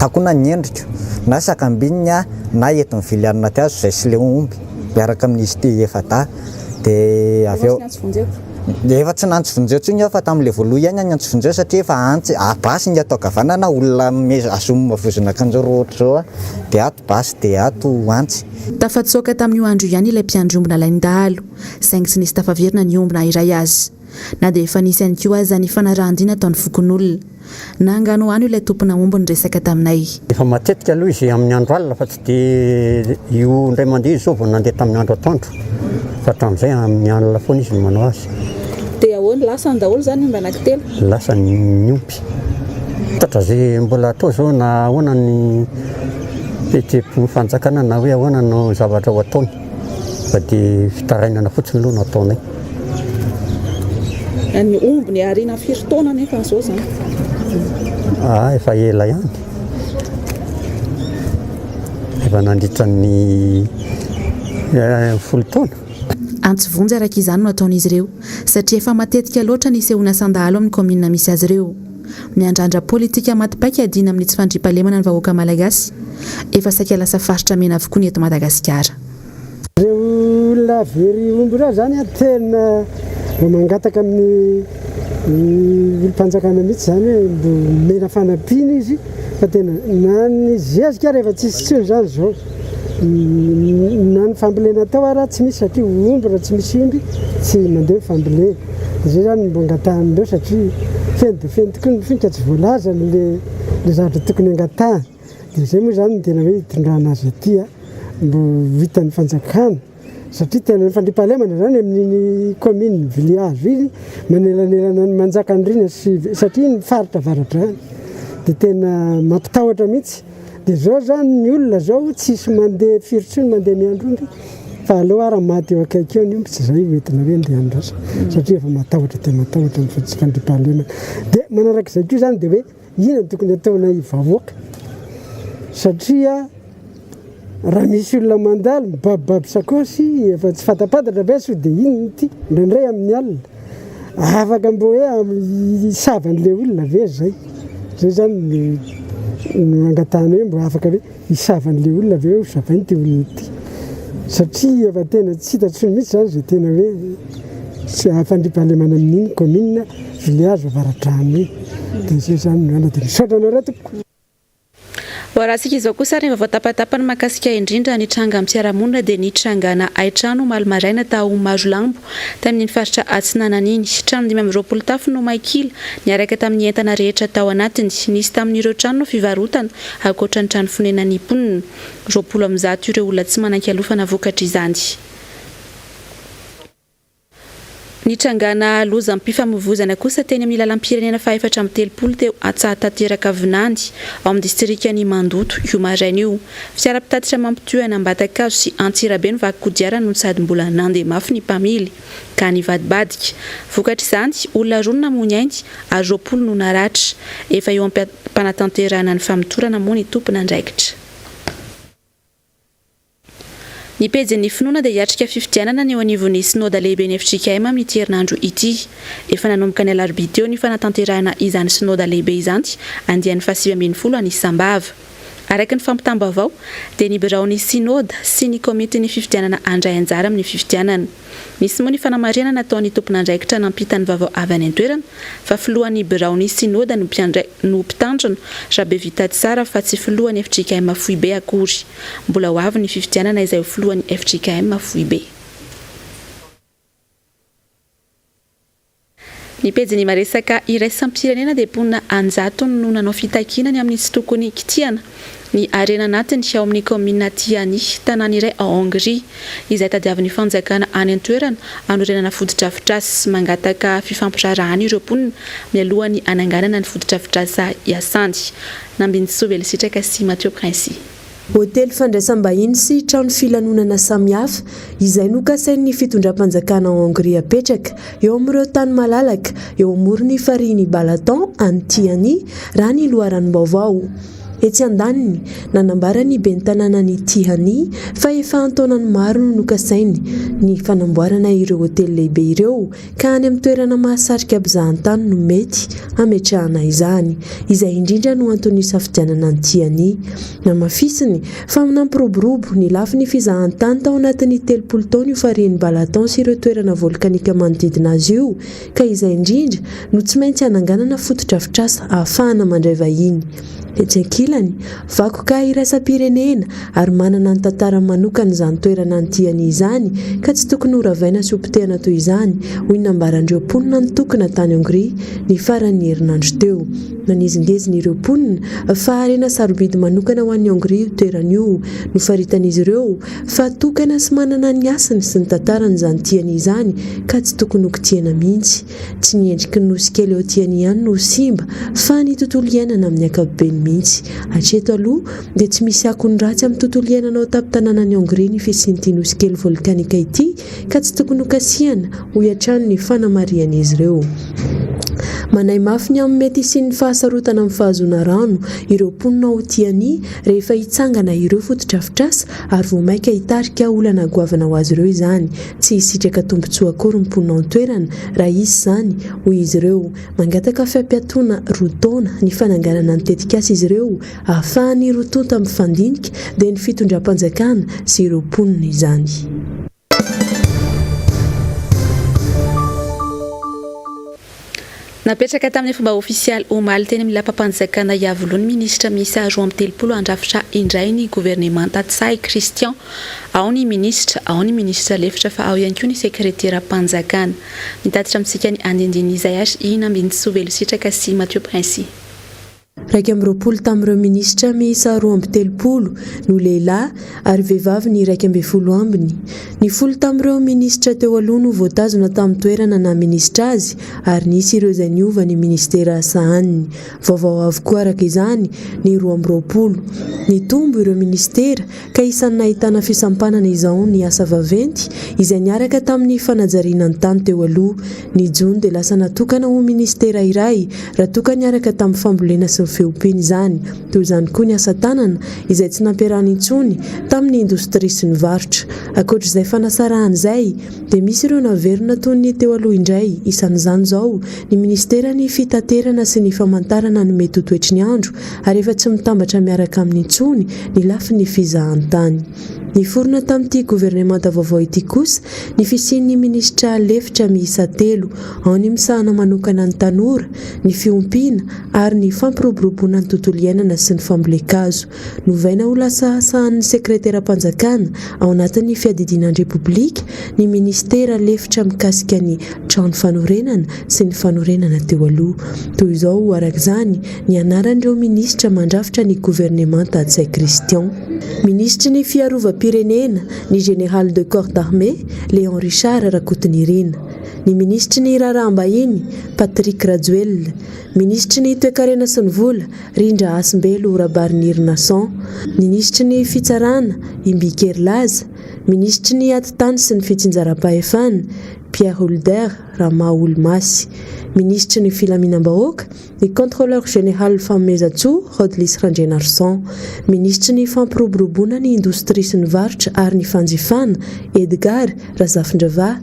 takona ny endriko, na sakambininy aho na entiny mivily any anaty hazo izay sy ilay omby. miaraka amin'izy ity efa-dahy dia avy eo dia efa tsy nantso vonjeo intsony aho fa tamin'ilay voalohany ihany aho niantso vonjeo satria efa antsy ah, basy ny ato ankavanana olona azomina vozon'akanjo ohatr'izao aho dia ato basy dia ato antsy. Tafatsoaka tamin'io andro io ihany ilay mpiandry omby nalain-dahalo, saingy tsy nisy tafaverina ny omby na iray aza. Na dia efa nisy ihany koa aza ny fanarahan-dia nataon'ny fokonolona. Nanganohano ilay tompona omby niresaka taminay. Efa matetika aloha izy amin'ny andro alina fa tsy dia io indray mandeha izao vao nandeha tamin'ny andro atoandro fa hatramin'izay amin'ny alina foana izy no manao azy. Dia ahoana, lasany daholo izany ny omby anankitelo? Lasany ny omby. Fantatra izay mbola atao izao na ahoana ny fihetseham-pon'ny fanjakana na hoe ahoana no zavatra ho ataony fa dia fitarainana fotsiny aloha no ataonay. Ny omby niharina firy taona anefa izao izany? Ah, efa ela ihany. Efa nandritra ny eh, folo taona. Antso vonjy araka izany no ataon'izy ireo satria efa matetika loatra ny isehoana sandahalo amin'ny kaominina misy azy ireo. Miandrandra politika maty paika hiadiana amin'ny tsy fandriampahalemana ny vahoaka malagasy. Efa saika lasa faritra mena avokoa ny eto Madagasikara. Ireo olona very omby ireo zany an, tena mba mangataka amin'ny olom-panjakana mihitsy zany hoe mbo omena fanampiana izy fa tena na ny zezika ary efa tsisy intsony zany zao, na ny fambolena atao ara tsy misy satria omby raha tsy misy omby tsy mandeha ny fambolena, de zay zany mbo angatahan'ireo satria feno dia feno tokoa ny finka tsy voalazany le le zavatra tokony angatahana. Dia izay moa izany no tena hoe hitondrana azy aty a, mbo ho hitan'ny fanjakana satria tena ny fandriampahalemana izany amin'iny commune Vilihazo iny manelanelana an'i Manjakandriana sy satria iny faritra avaradrano dia tena mampitahotra mihitsy. Dia izao izany ny olona izao tsisy mandeha firy intsony mandeha miandry omby fa aleo ara maty eo akaiky eo ny omby tsy izay ho entina hoe andeha handrasa satria efa matahotra dia matahotra ny tsy fandriampahalemana. Dia manarak'izay koa izany dia hoe Inona no tokony ataonay vahoaka? Satria raha misy olona mandalo mibabobabo sakaosy efa tsy fantapantatra ve sao dia inona ity? Indraindray amin'ny alina. Afaka mba hoe hisava an'ilay olona ve zay? Zay zany no no angatahanay hoe mba afaka hoe hisava an'ilay olona ve hoe hosavaina ity olona ity? Satria efa tena tsy hita intsony mihitsy zany izay tena hoe tsy fandriampahalemana amin'iny commune Vilihazo Avaradrano iny. Dia izay izany no ana dia misaotra anareo tompoko. Ho arahantsika izao kosa ary ny vaovao tapatapany mahakasika indrindra ny trangam-piarahamonina dia ny trangana haintrano omaly maraina tao Marolambo tamin'iny faritra Atsinanana iny. Trano 25 tafo no may kila niaraka tamin'ny entana rehetra tao anatiny. Nisy tamin'ireo trano no fivarotana ankoatra ny trano fonenan'ny mponina. 120 ireo olona tsy manan-kialofana vokatr'izany. Nitrangana lozam-pifamoivoizana kosa teny amin'ny lalam-pirenena faha-34 teo Antsahatanteraka Vinany, ao amin'ny distrikan'i Mandoto, io maraina io. Fiara mpitatitra mampitohy an'Ambatakazo sy Antsirabe no vaky kodiarana no sady mbola nandeha mafy ny mpamily, ka nivadibadika. Vokatr'izany, olona roa no namoy ny ainy ary 20 no naratra. Efa eo am-panatanterahana ny famotorana moa ny tompon'andraikitra. Ny pejin'ny finoana dia hiatrika fifidianana ny eo anivon'ny Synoda lehiben'ny fjkm amin'ity herinandro ity. Efa nanomboka ny alarobia teo ny fanatanterahana izany Synoda lehibe izany, andiany faha-19 any Sambava. Araka ny fampitam-baovao, dia ny biraon'ny Synoda sy ny komitin'ny fifidianana handray anjara amin'ny fifidianana. Nisy moa ny fanamarihana nataon'ny tompon'andraikitra nampita ny vaovao avy any an-toerana fa filohan'ny biraon'ny Synoda no mpiandray no mpitandrina Rabevitatsara fa tsy filohan'ny fjkm foibe akory. Mbola ho avy ny fifidianana izay ho filohan'ny fjkm foibe. Ny pejin'ny Maresaka iraisam-pirenena dia mponina an-jatony no nanao fitakiana ny amin'ny tsy tokony kitihana ny harena anatiny ao amin'ny kaominina Tiani, tanàna iray ao Hongria, izay tadiavin'ny fanjakana any an-toerana hanorenana fotodrafitrasa. Mangataka fifampiraharahana ireo mponina mialohan'ny hananganana ny fotodrafitrasa hiasany. Nambinintsoa Velisitraka sy Mathieu Princy. Hotely fandraisam-bahiny sy trano filanonana samihafa izay nokasain'ny fitondram-panjakana Hongria apetraka eo amin'ireo tany malalaka eo amoron'ny farihin'i Balaton any Tihany, raha ny loharanom-baovao. Etsy andaniny, nanambara ny ben'ny tanànan'i Tihany fa efa an-taonany maro no nokasainy ny fanamboarana ireo hotely lehibe ireo ka any amin'ny toerana mahasarika mpizahantany no mety hametrahana izany. Izay indrindra no antony nisafidianana an'i Tiani. Namafisiny fa nampiroborobo ny lafiny fizahantany tao anatin'ny 30 taona io farihin'i Balaton sy ireo toerana volkanika manodidina azy io ka izay indrindra no tsy maintsy hananganana fotodrafitrasa ahafahana mandray vahiny. Etsy ankilany, vakoka iraisam-pirenena ary manana ny tantarany manokana izany toerana antiany izany ka tsy tokony horavaina sy hopotehana toy izany, hoy ny nambaran'ireo mponina nitokona tany Hongria ny faran'ny herinandro teo. Nanizingizina ireo mponina fa harena sarobidy manokana ho an'i Hongria io toerana io. Nofaritan'izy ireo fa tokana sy manana ny hasiny sy ny tantarany izany tiany izany ka tsy tokony hokitihana mihitsy. Tsy ny endriky ny nosy kely eo Tiani ihany no simba fa ny tontolo iainana amin'ny ankapobeny mihitsy. Hatreto aloha dia tsy misy akony ratsy amin'ny tontolo iainana ao an-tampon-tanànan'i Hongria ny fisian'ity nosy kely volkanika ity ka tsy tokony hokasihana, hoy hatrany ny fanamarihan'izy ireo. Manahy mafy ny amin'ny mety hisian'ny fahasarotana amin'ny fahazoana rano ireo mponina ao Tiani rehefa hitsangana ireo fotodrafitrasa ary vao mainka hitarika olana goavana ho azy ireo izany. Tsy hisitraka tombontsoa akory ny mponina ao an-toerana raha hisy izany, hoy izy ireo. Mangataka fampiatoana roa taona ny fananganana ny tetikasa izy ireo ahafahan'ny roa tonta mifandinika dia ny fitondram-panjakana sy ireo mponina izany. Napetraka tamin'ny fomba ofisialy omaly teny amin'ny lapam-panjakana Iavoloha ny minisitra miisa 32 handrafitra indray ny governemanta Ntsay Christian. Ao ny minisitra, ao ny minisitra lefitra fa ao ihany koa ny sekreteram-panjakana. Mitatitra amintsika ny andindinin'izay ary i Nambinintsoa Velositraka sy Mathieu Princy. 21 tamin'ireo minisitra miisa 32 no lehilahy ary vehivavy ny 11 ambiny. Ny folo tamin'ireo minisitra teo aloha no voatazona tamin'ny toerana naha minisitra azy ary nisy ireo izay niova ny minisitera sahaniny. Vaovao avokoa araka izany ny 22. Nitombo ireo minisitera ka isan'ny nahitana fisampanana izao ny asa vaventy izay niaraka tamin'ny fanajariana ny tany teo aloha. Ny jono dia lasa natokana ho minisitera iray raha toa ka niaraka tamin'ny fambolena sy ny fiompiana izany. Toy izany koa ny asa tanana izay tsy nampiarahana intsony tamin'ny indostria sy ny varotra. Ankoatra izay fanasarahana izay dia misy ireo naverina toy ny teo aloha indray, isan'izany izao ny minisiteran'ny fitaterana sy ny famantarana ny mety ho toetry ny andro ary efa tsy mitambatra miaraka aminy intsony ny lafiny fizahantany. Niforona tamin'ity governemanta vaovao ity kosa ny fisian'ny minisitra lefitra miisa telo, ao ny misahana manokana ny tanora, ny fiompiana ary ny fampiroboroboana ny tontolo iainana sy ny fambolen-kazo. Novaina ho lasa sahanin'ny sekreteram-panjakana ao anatin'ny fiadidiana ny Repoblika ny minisitera lefitra mikasika ny trano fanorenana sy ny fanorenana teo aloha. Toy izao, araka izany, ny anaran'ireo minisitra mandrafitra ny governemanta Ntsay Christian. Minisitry ny Fiarovam-pirenena, ny Général de corps d'armée, Léon Richard Rakotonirina. ny minisitry ny Raharaham-bahiny, Patrick Rajoelina, minisitry ny Toekarena sy ny vola, Rindra Hasimbelo Rabarinirinason, minisitry ny Fitsarana, Imbiky Herilaza, minisitry ny Atitany sy ny fitsinjaram-pahefana, Pierre Houlder Ramaholimasy, minisitry ny Filaminam-bahoaka, ny Contrôleur Général Fanomezantsoa Rodlys Randrianarison, Minisitry ny Fampiroboroboana ny Indostria sy ny Varotra ary ny Fanjifana, Edgard Razafindravaha,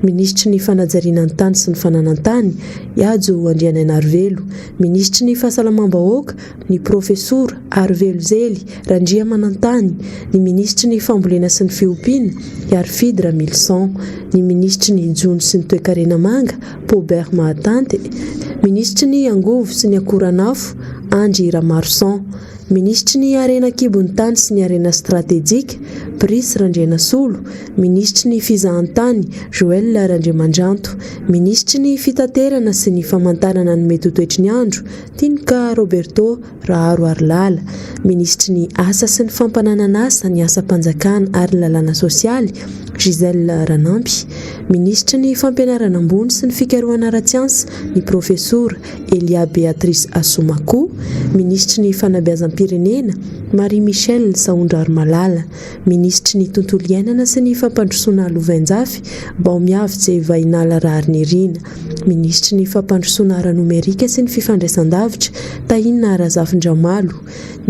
Minisitry ny Fanajariana ny Tany sy ny Fananan-tany, Hajo Andrianainarivelo, Minisitry ny Fahasalamam-bahoaka, ny Profesora Arivelo Zely Randriamanantany, ny Minisitry ny Fambolena sy ny Fiompiana, Iarifidy Ramilison, ny Minisitry ny Jono sy ny Toekarena Manga, Paubert Mahatante, Minisitry ny Angovo sy ny Akoranafo, Andry Ramaroson, Minisitry ny Harena an-kibon'ny tany sy ny harena stratejika, Brice Randrianasolo, Minisitry ny Fizahantany, Joël Randriamandranto, Minisitry ny Fitaterana sy ny Famantarana ny mety ho toetry ny andro, Tinoka Roberto Raharo Harilala, Minisitry ny Asa sy ny Fampananan'asa, ny Asam-panjakana ary ny Lalàna Sosialy, Gisèle Ranampy, Minisitry ny Fampianarana ambony sy ny Fikarohana ara-tsiansa, ny Profesora Elia Béatrice Assoumacou, Minisitry ny Fanabeazam-pirenena, Marie Michelle Sahondrarimalala, Minisitry ny Tontolo iainana sy ny Fampandrosoana Lovainjafy, Baomiavotse Vahinala Raharinirina. Minisitry ny Fampandrosoana ara-nomerika sy ny fifandraisan-davitra, Tahina Razafindramalo,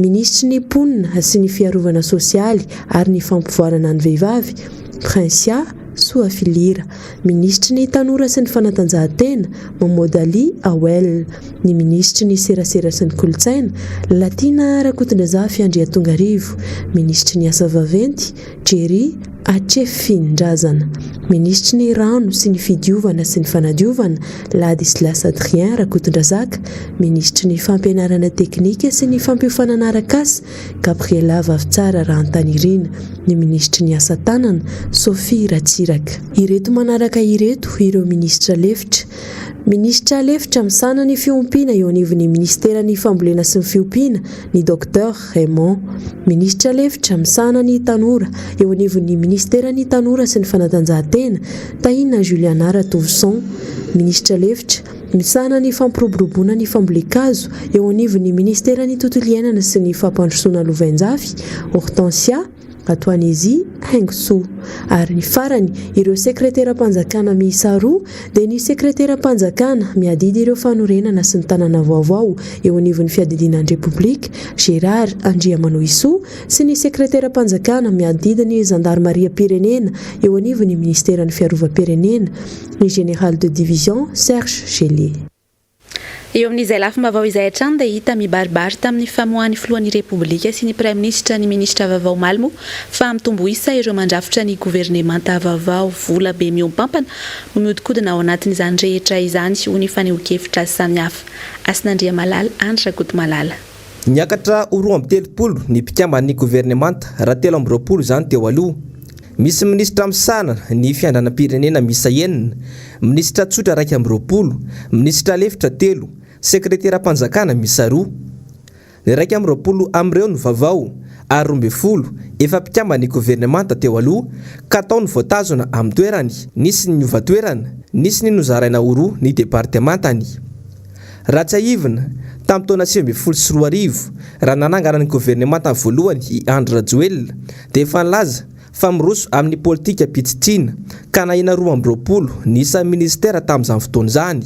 Minisitry ny Mponina sy ny fiarovana sosialy ary ny fampivoarana ny vehivavy, Princia Soafilira, Minisitry ny Tanora sy ny fanatanjahantena, Mamod Ali Awel, ny Minisitry ny Serasera sy ny Kolontsaina, Lalatiana Rakotondrazafy Andriatongarivo, Minisitry ny Asa vaventy, Jerry Atrefinindrazana, Minisitry ny Rano sy ny Fidiovana sy ny Fanadiovana, Ladislas Adrien Rakotondrazaka, Minisitry ny Fampianarana Teknika sy ny Fampiofanana arak'asa, Gabriella Vavitsara Rahantanirina, ny Minisitry ny Asa Tanana, Sophie Ratsiraka. Ireto manaraka ireto ireo minisitra lefitra. Minisitra lefitra misahana ny fiompiana eo anivon'ny minisiteran'ny Fambolena sy ny Fiompiana, ny Docteur Raymond. Minisitra lefitra misahana ny tanora eo anivon'ny minisiteran'ny Tanora sy ny Fanatanjahantena, Tahina Juliana Ratovoson. Minisitra lefitra misahana ny fampiroboroboana ny fambolen-kazo eo anivon'ny minisiteran'ny Tontolo iainana sy ny Fampandrosoana lovainjafy, Hortensia. Atoanezy, Haingosoa. Ary ny farany, ireo sekreteram-panjakana miisa roa dia ny sekreteram-panjakana miadidy ireo fanorenana sy ny tanàna vaovao eo anivon'ny fiadidiana ny Repoblika, Gérard Andriamanohisoa, sy ny sekreteram-panjakana miadidy ny zandarimariam-pirenena eo anivon'ny minisiteran'ny fiarovam-pirenena, ny Général de division Serge Gellé. Eo amin'izay lafim-baovao izay hatrany dia hita mibaribary tamin'ny famoahan'ny filohan'ny Repoblika sy ny Praiminisitra ny minisitra vaovao omaly moa fa mitombo isa ireo mandrafitra ny governemanta vaovao. Vola be mihoam-pampana no mihodinkodina ao anatin'izany rehetra izany, hoy ny fanehoan-kevitra samihafa. Hasina Andriamalala, Andry Rakotomalala. Niakatra ho 32 ny mpikamban'ny governemanta raha 23 izany teo aloha. Misy minisitra misahana ny fiandranam-pirenena miisa enina, minisitra tsotra 21, minisitra lefitra telo, sekreteram-panjakana miisa roa. Ny 21 amin'ireo no vaovao ary 12 efa mpikamban'ny governemanta teo aloha ka tao ny voatazona amin'ny toerany, nisy ny niova toerana, nisy ny nozaraina ho roa ny departemantany. Raha tsiahivina, tamin'ny taona 2019, raha nanangana ny governemanta voalohany i Andry Rajoelina, dia efa nilaza fa miroso amin'ny politikam-pitsitsiana, ka nahena 22 ny isan'ny minisitera tamin'izany fotoana izany.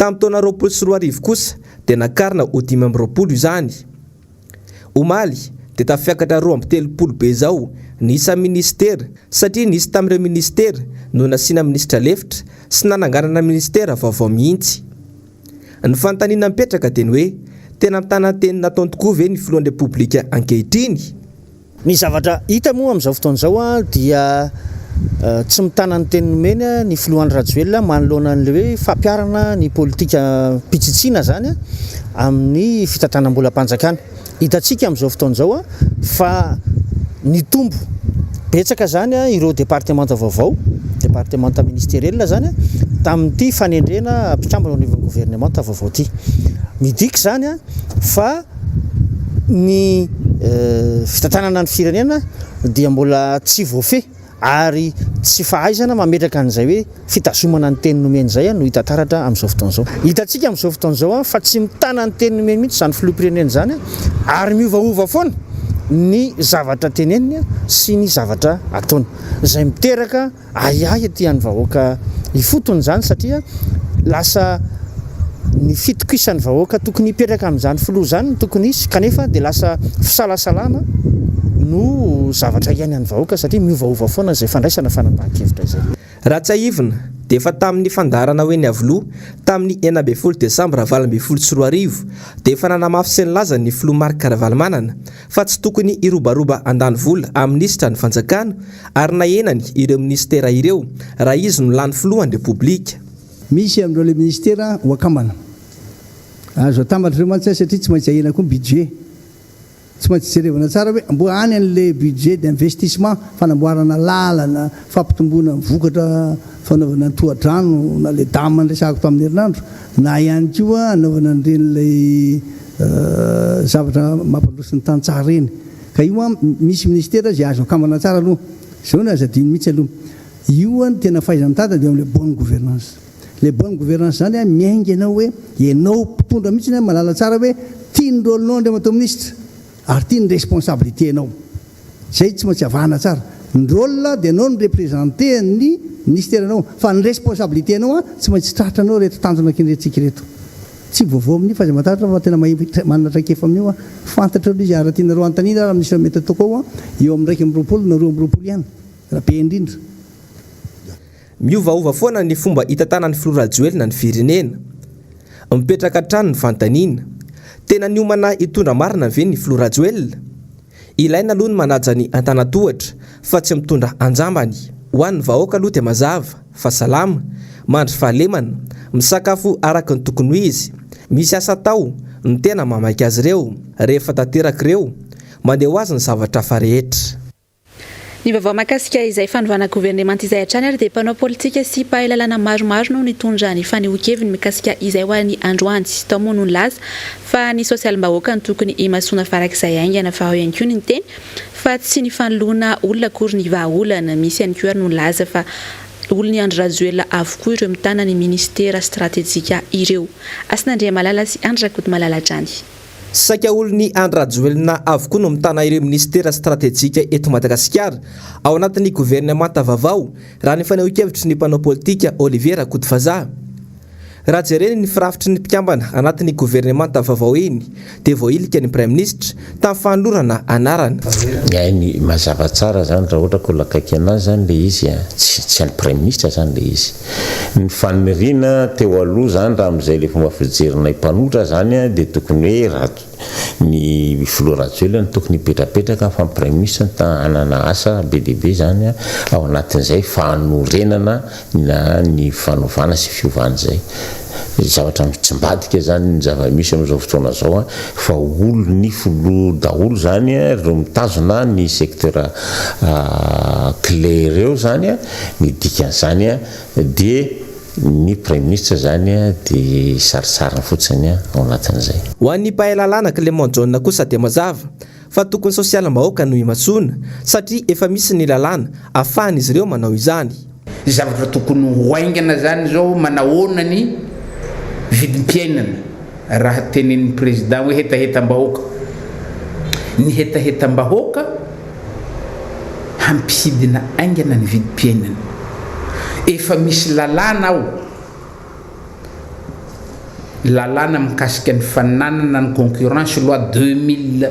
Tamin'ny taona 2020 kosa dia nakarina ho 25 izany. Omaly dia tafiakatra 32 be izao ny isan'ny minisitera satria nisy tamin'ireo minisitera no nasiana minisitra lefitra sy nananganana minisitera vaovao mihitsy. Ny fanontaniana mipetraka dia ny hoe tena mitana ny teny nataony tokoa ve ny filohan'ny Repoblika ankehitriny? Ny zavatra hita moa amin'izao fotoana izao dia tsy mitana ny teny nomeny ny filoha Andry Rajoelina manoloana an'ilay hoe fampiharana ny politikam-pitsitsiana izany amin'ny fitantanam-bolam-panjakana. Hitantsika amin'izao fotoana izao fa nitombo betsaka izany ireo departemanta vaovao, departemanta ministeriel izany tamin'ity fanendrena mpikambana eo anivon'ny governemanta vaovao ity. Midika izany fa ny fitantanana ny firenena dia mbola tsy voafehy ary tsy fahaizana mametraka an'izay hoe fitazomana ny teny nomeny izay no hita taratra amin'izao fotoana izao. Hitantsika amin'izao fotoana izao fa tsy mitana ny teny nomeny mihitsy izany filoham-pirenena izany ary miovaova foana ny zavatra teneniny sy ny zavatra ataony izay miteraka ahiahy aty an'ny vahoaka ifotony izany satria lasa ny fitokisan'ny vahoaka tokony hipetraka amin'izany filoha izany no tokony hisy kanefa dia lasa fisalasalana no zavatra iainan'ny vahoaka satria miovaova foana izay fandraisana fanapahan-kevitra izay. Raha tsiahivina dia efa tamin'ny fandaharana ho eny Iavoloha tamin'ny 16 desambra 2018 dia efa nanamafy sy nilaza ny filoha Marc Ravalomanana fa tsy tokony hirobaroba handany vola amin'ny minisitra ny fanjakana ary nahenany ireo minisitera ireo raha izy no lany filohan'ny Repoblika. Misy amin'ireo ilay minisitera ho akambana. Azo atambatra ireo mantsy satria tsy maintsy ahena koa ny budget. Tsy maintsy jerevana tsara hoe mbo any an'ilay budget d'investissement, fanamboarana lalana, fampitomboana ny vokatra fanaovana ny tohadrano na ilay dam niresahako tamin'ny herinandro, na ihany koa hanaovana an'ireny ilay zavatra mampandroso ny tantsaha ireny. Ka io an, misy ministera izay azo akambana tsara aloha. Izao no aza adino mihitsy aloha. Io an, tena fahaiza-mitantana dia eo amin'ilay bonne gouvernance. Ilay bonne gouvernance izany an, miainga ianao hoe ianao mpitondra mihitsy an, mahalala tsara hoe tia ny rôle-nao Andriamatoa Minisitra ary tia ny responsabilité-nao. Izay tsy maintsy avahana tsara. Ny rôle dia ianao no mi-representer ny ministère-nao fa ny responsabilité-nao an, tsy maintsy tratranao ireto tanjona kendrentsika ireto. Tsy vaovao amin'io fa aza matahotra fa tena mahay manana traikefa amin'io aho. Fantatrao ilay izy ary raha tianareo hanontaniana ary misy raha mety ataoko ao an, eo amin'ny 21 na 22 ihany raha be indrindra. Miovaova foana ny fomba hitantanan'ny filoha Rajoelina ny firenena. Mipetraka hatrany ny fanontaniana, tena niomana hitondra marina ve ny filoha Rajoelina? Ilaina aloha ny manaja ny antanantohatra fa tsy mitondra anjambany. Ho an'ny vahoaka aloha dia mazava fa salama, mandry fahalemana, misakafo araka ny tokony ho izy, misy asa atao no tena mahamaika azy ireo. Rehefa tanteraka ireo, mandeha ho azy ny zavatra hafa rehetra. Ny vaovao mahakasika izay fanovana governemanta izay hatrany ary dia mpanao politika sy mpahay lalàna maromaro no nitondra ny fanehoan-keviny mikasika izay ho an'ny androany. Tao moa no nilaza fa ny sosialim-bahoaka no tokony himasoana farak'izay haingana fa ao ihany koa ny niteny fa tsy ny fanoloana olona akory ny vahaolana. Misy ihany koa ary no nilaza fa olon'i Andry Rajoelina avokoa ireo mitana ny minisitera stratejika ireo. Hasina Andriamalala sy Andry Rakotomalala hatrany. Saika olon'i Andry Rajoelina avokoa no mitana ireo minisitera stratejika eto Madagasikara ao anatin'ny governemanta vaovao, raha ny fanehoan-kevitry ny mpanao politika Olivier Rakotovazaha. Raha jerena iny firafitry ny mpikambana anatin'ny governemanta vaovao iny dia voahilika ny praiminisitra tamin'ny fanolorana anarana. Ny ahy ny mazava tsara zany raha ohatra ka olona akaiky anazy zany le izy a, tsy tsy an'ny praiminisitra zany le izy. Ny faniriana teo aloha zany raha amin'izay le fomba fijerinay mpanohitra zany dia tokony hoe raha ny filoha Rajoelina no tokony hipetrapetraka fa ny praiminisitra no hanana asa be dia be zany ao anatin'izay fanorenana na ny fanovana sy fiovana izay. Zavatra mitsimbadika zany ny zava-misy amin'izao fotoana izao fa olon'ny filoha daholo zany ireo mitazona ny secteur clé ireo zany. Ny dikan'izany dia ny Praiminisitra izany dia sarintsariny fotsiny ao anatin'izay. Ho an'ny mpahay lalàna Clément Jaona kosa dia mazava fa tokony sosialim-bahoaka no imasoana satria efa misy ny lalàna ahafahan'izy ireo manao izany. Ny zavatra tokony ho haingana izany izao manahoana ny vidim-piainana raha tenenin'ny président hoe hetahetam-bahoaka. Ny hetahetam-bahoaka hampidina haingana ny vidim-piainana. Efa misy lalàna ao, lalàna mikasika ny fananana ny concurrence loi 2018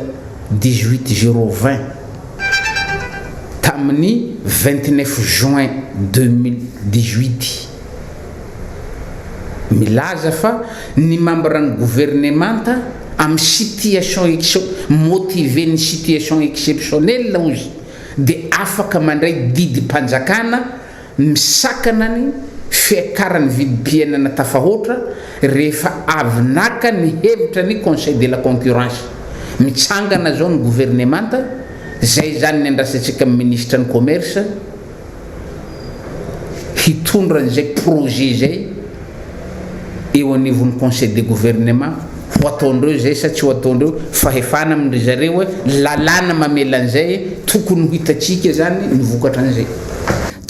020 tamin'ny 29 juin 2018 milaza fa ny mambran'ny governemanta amin'ny situation excep motiver ny situation exceptionnelle hozy dia afaka mandray didim-panjakana misakana ny fiakaran'ny vidim-piainana tafahoatra rehefa avy naka ny hevitra ny Conseil de la concurrence. Mitsangana izao ny governemanta, izay izany ny andrasantsika amin'ny minisitra ny commerce, hitondra an'izay projet izay eo anivon'ny conseil de gouvernement, ho ataondreo izay sa tsy ho ataondreo, fahefana amin-dry zareo e, lalàna mamela an'izay e, tokony ho hitantsika izany ny vokatra an'izay.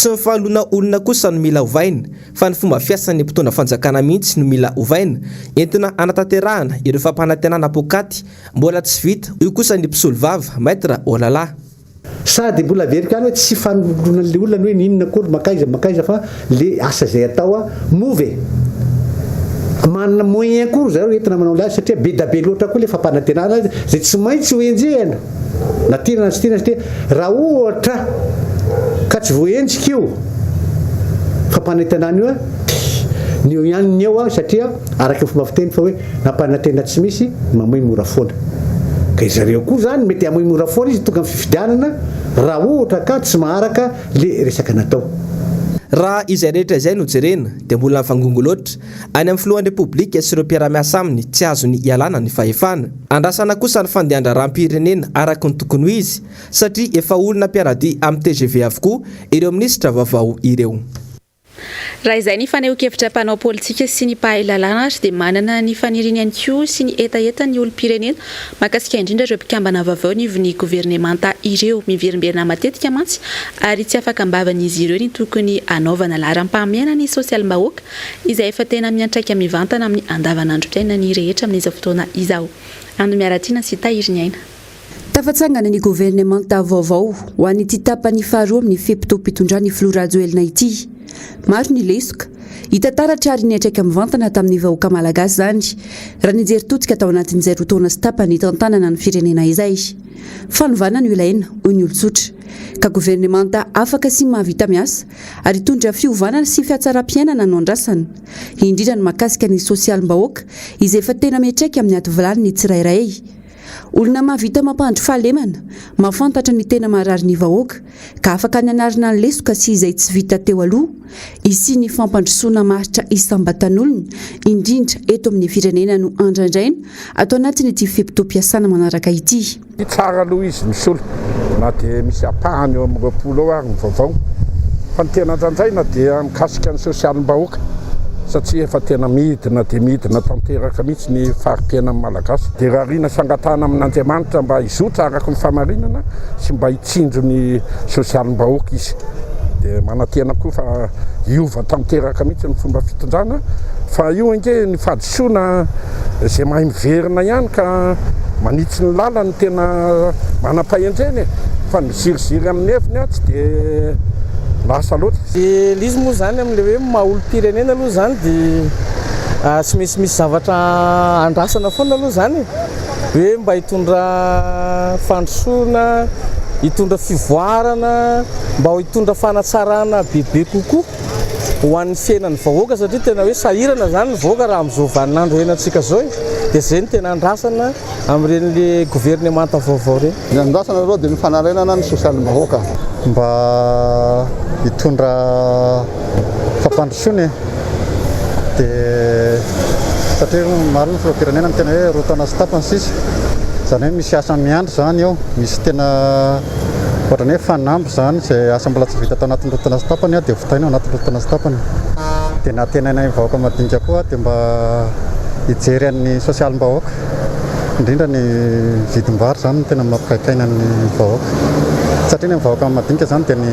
Tsy ny fanoloana olona kosa no mila ovaina fa ny fomba fiasan'ny mpitondra fanjakana mihitsy no mila ovaina entina hanatanterahana ireo fampanantenana poakaty mbola tsy vita, hoy kosa ny mpisolovava, Maître Olala. Sady mbola averiko ihany hoe tsy fanoloana an'le olona ny hoe n'inona akory mankaiza mankaiza fa le asa izay atao a, moa ve manana moyen koa ry zareo entina manao an'ilay asa satria be da be loatra koa le fampanantenana izay tsy maintsy ho enjehina na tiana na tsy tiana satria raha ohatra ka tsy voaenjika io fampanantenana io a, ny eo ihany ny eo a satria araka ny fomba fiteny fa hoe Nampanantena tsy misy, mamoy mora foana. Ka izareo koa zany mety hamoy mora foana izy tonga amin'ny fifidianana raha ohatra ka tsy maharaka le resaka natao. Raha izay rehetra izay no jerena dia mbola mivangongo loatra any amin'ny filohan'ny Repoblika sy ireo mpiara-miasa aminy tsy azony ialana ny fahefana. Andrasana kosa ny fandehan-draharaham-pirenena araka ny tokony ho izy satria efa olona mpiara-dia amin'ny tgv avokoa ireo minisitra vaovao ireo. Raha izay ny fanehoan-kevitra mpanao politika sy ny mpahay lalàna ary dia manana ny faniriany ihany koa sy ny hetahetany ny olom-pirenena mahakasika indrindra ireo mpikambana vaovao anivon'ny governemanta ireo. Miverimberina matetika mantsy ary tsy afaka am-bavan'izy ireo ny tokony hanaovana laharam-pahamehana ny sosialim-bahoaka izay efa tena miantraika mivantana amin'ny andavanandrom-piainan'ny rehetra amin'izao fotoana izao. Ando Miaratiana sy Tahiriniaina. Tafatsangana ny governemanta vaovao ho an'ity tapany faharoa amin'ny fe-potoam-pitondran'ny filoha Rajoelina ity. Maro ny lesoka, hita taratra ary niantraika mivantana tamin'ny vahoaka malagasy izany raha nijery todika tao anatin'izay roa taona sy tapany nitantanana ny firenena izay. Fanovana no ilaina, hoy ny olon-tsotra, ka governemanta afaka sy mahavita miasa ary hitondra fiovana sy fihatsaram-piainana no andrasana, indrindra ny mahakasika ny sosialim-bahoaka izay efa tena miantraika amin'ny ady vilany ny tsirairay. Olona mahavita mampandry fahalemana, mahafantatra ny tena marary ny vahoaka, ka afaka ny hanarina ny lesoka sy izay tsy vita teo aloha, hisian'ny fampandrosoana maharitra isam-batan'olona, indrindra eto amin'ny firenena no andrandraina ato anatin'ity fe-potoam-piasana manaraka ity. Tsara aloha izy misolo na dia misy ampahany eo amin'ny 20 eo ary ny vaovao fa ny tena andrandraina dia mikasika ny sosialim-bahoaka satria efa tena midina dia midina tanteraka mihitsy ny fari-piainan'ny Malagasy. Dia rariana sy angatahana amin'Andriamanitra mba hizotra araka ny fahamarinana sy mba hitsinjo ny sosialim-bahoaka izy. Dia manantena koa fa hiova tanteraka mihitsy ny fomba fitondrana fa io ange ny fahadisoana izay mahay miverina ihany ka manitsy ny lalany no tena manam-pahendrena e! Fa ny miziriziry amin'ny heviny tsy dia lasa loatra. Dia ilay izy moa izany amin'ilay hoe maha olom-pirenena aloha izany dia tsy maintsy misy zavatra andrasana foana aloha izany e, hoe mba hitondra fandrosoana, hitondra fivoarana, mba hitondra fanatsarana bebe kokoa ho an'ny fiainan'ny vahoaka satria tena hoe sahirana izany ny vahoaka raha amin'izao vaninandro iainantsika izao e, dia izay no tena andrasana amin'ireny le governemanta vaovao ireny. Ny andrasana aloha dia ny fanarenana ny sosialim-bahoaka. Mba hitondra fampandrosoana e! Dia satria marina ny filoham-pirenena miteny hoe roa taona sy tapany sisa, izany hoe misy asa miandry izany eo, misy tena ohatran'ny hoe fanamby izany izay asa mbola tsy vita tao anatin'ny roa taona sy tapany dia vitaina ao anatin'ny roa taona sy tapany. Dia nantenainay vahoaka madinika koa dia mba hijery an'ny sosialim-bahoaka. Indrindra ny vidim-bary izany no tena mampikaikaina ny vahoaka. Satria ny vahoaka madinika izany dia ny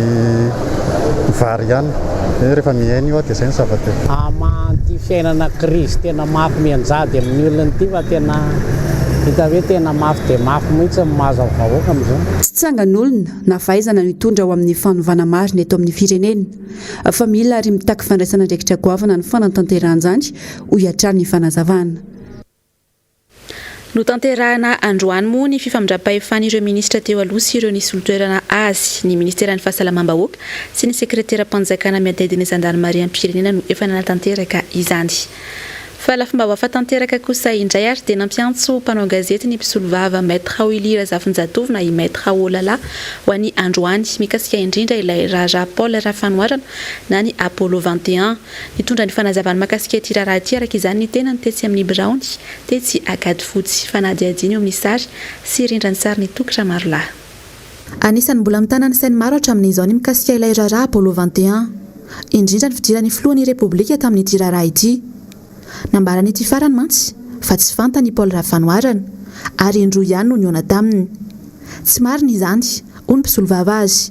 vary ihany. Hoe rehefa mihaino io dia izay no zava-dehibe. Hamaha fiainana krizy tena mafy mianjady amin'ny olona ity fa tena hita hoe tena mafy dia mafy mihitsy ny mahazo ny vahoaka amin'izao. Tsy tsangan'olona na fahaizana no hitondra ho amin'ny fanovana marina eto amin'ny firenena fa mila ary mitaky fandraisana andraikitra goavana ny fanatanterahana izany, hoy hatrany ny fanazavana. Notanterahina androany moa ny fifamindram-pahefan'ireo minisitra teo aloha sy ireo nisolo toerana azy. Ny minisiteran'ny Fahasalamam-bahoaka sy ny sekreteram-panjakana miadidy ny zandarimariam-pirenena no efa nanatanteraka izany. Fa lafim-baovao hafa tanteraka kosa indray ary dia nampiantso mpanao gazety ny mpisolovava Maître Willy Razafinjatovo na i Maître Olala ho an'ny androany mikasika indrindra ilay raharaha Paul Rafanoharana na ny Apollo 21. Nitondra ny fanazavany mahakasika ity raharaha ity araka izany ny tenany tetsy amin'ny biraony tetsy Ankadifotsy. Fanadihadiana eo amin'ny sary sy rindran-tsarin'i Toky Ramarolahy. Anisan'ny mbola mitana ny sain'ny maro hatramin'izao ny mikasika ilay raharaha Apollo 21. Indrindra ny fidiran'ny filohan'ny Repoblika tamin'ity raharaha ity. Nambaran'ity farany mantsy fa tsy fantany i Paul Rafanoharana ary indroa ihany no nihaona taminy. Tsy marina izany, hoy ny mpisolovava azy.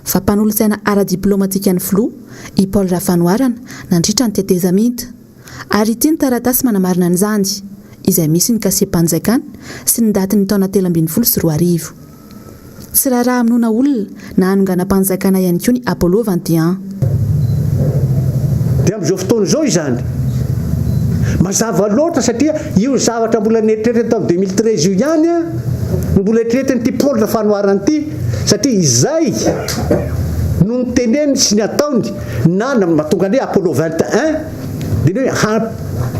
fa mpanolotsaina ara-diplaomatikan'ny filoha i Paul Rafanoharana nandritra ny tetezamita. Ary ity ny taratasy manamarina an'izany, izay misy ny kasem-panjakana sy ny datin'ny taona 2013. Tsy raharaha hamonoana olona na hanonganam-panjakana ihany koa ny Apollo 21. Dia amin'izao fotoana izao izany, mazava loatra satria io zavatra mbola neritreretina tamin'ny 2013 io ihany no mbola eritreretin'ity Paul Rafanoharana ity satria izay no niteneniny sy ny ataony na mahatonga ny hoe Apollo 21 dia ny hoe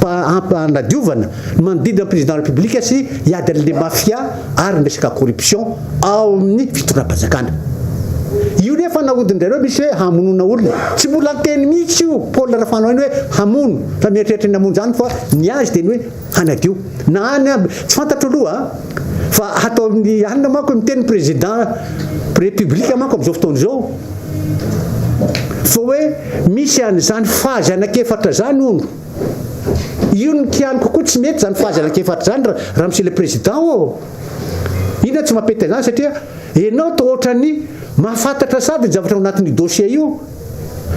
hampanadiovana ny manodidina ny président de la République sy hiady an'ilay mafia ary ny resaka corruption ao amin'ny fitondram-panjakana. Io nefa nahodin-dRareo misy hoe hamonoana olona. Tsy mbola niteny mihitsy io Paul Rafanohana hoe hamono fa mieritreritra ny hamono izany fa ny azy dia ny hoe hanadio. Na any aby, tsy fantatro aloha fa hatao amin'ny alina manko miteny ny président république manko amin'izao fotoana izao fa hoe misy an'izany phase anankiefatra izany hono. Io no kianiko koa tsy mety izany phase anankiefatra izany ramose le président ô! Inona tsy mampety an'izany satria enao toa ohatran'ny mahafantatra sady ny zavatra ao anatin'io dossier io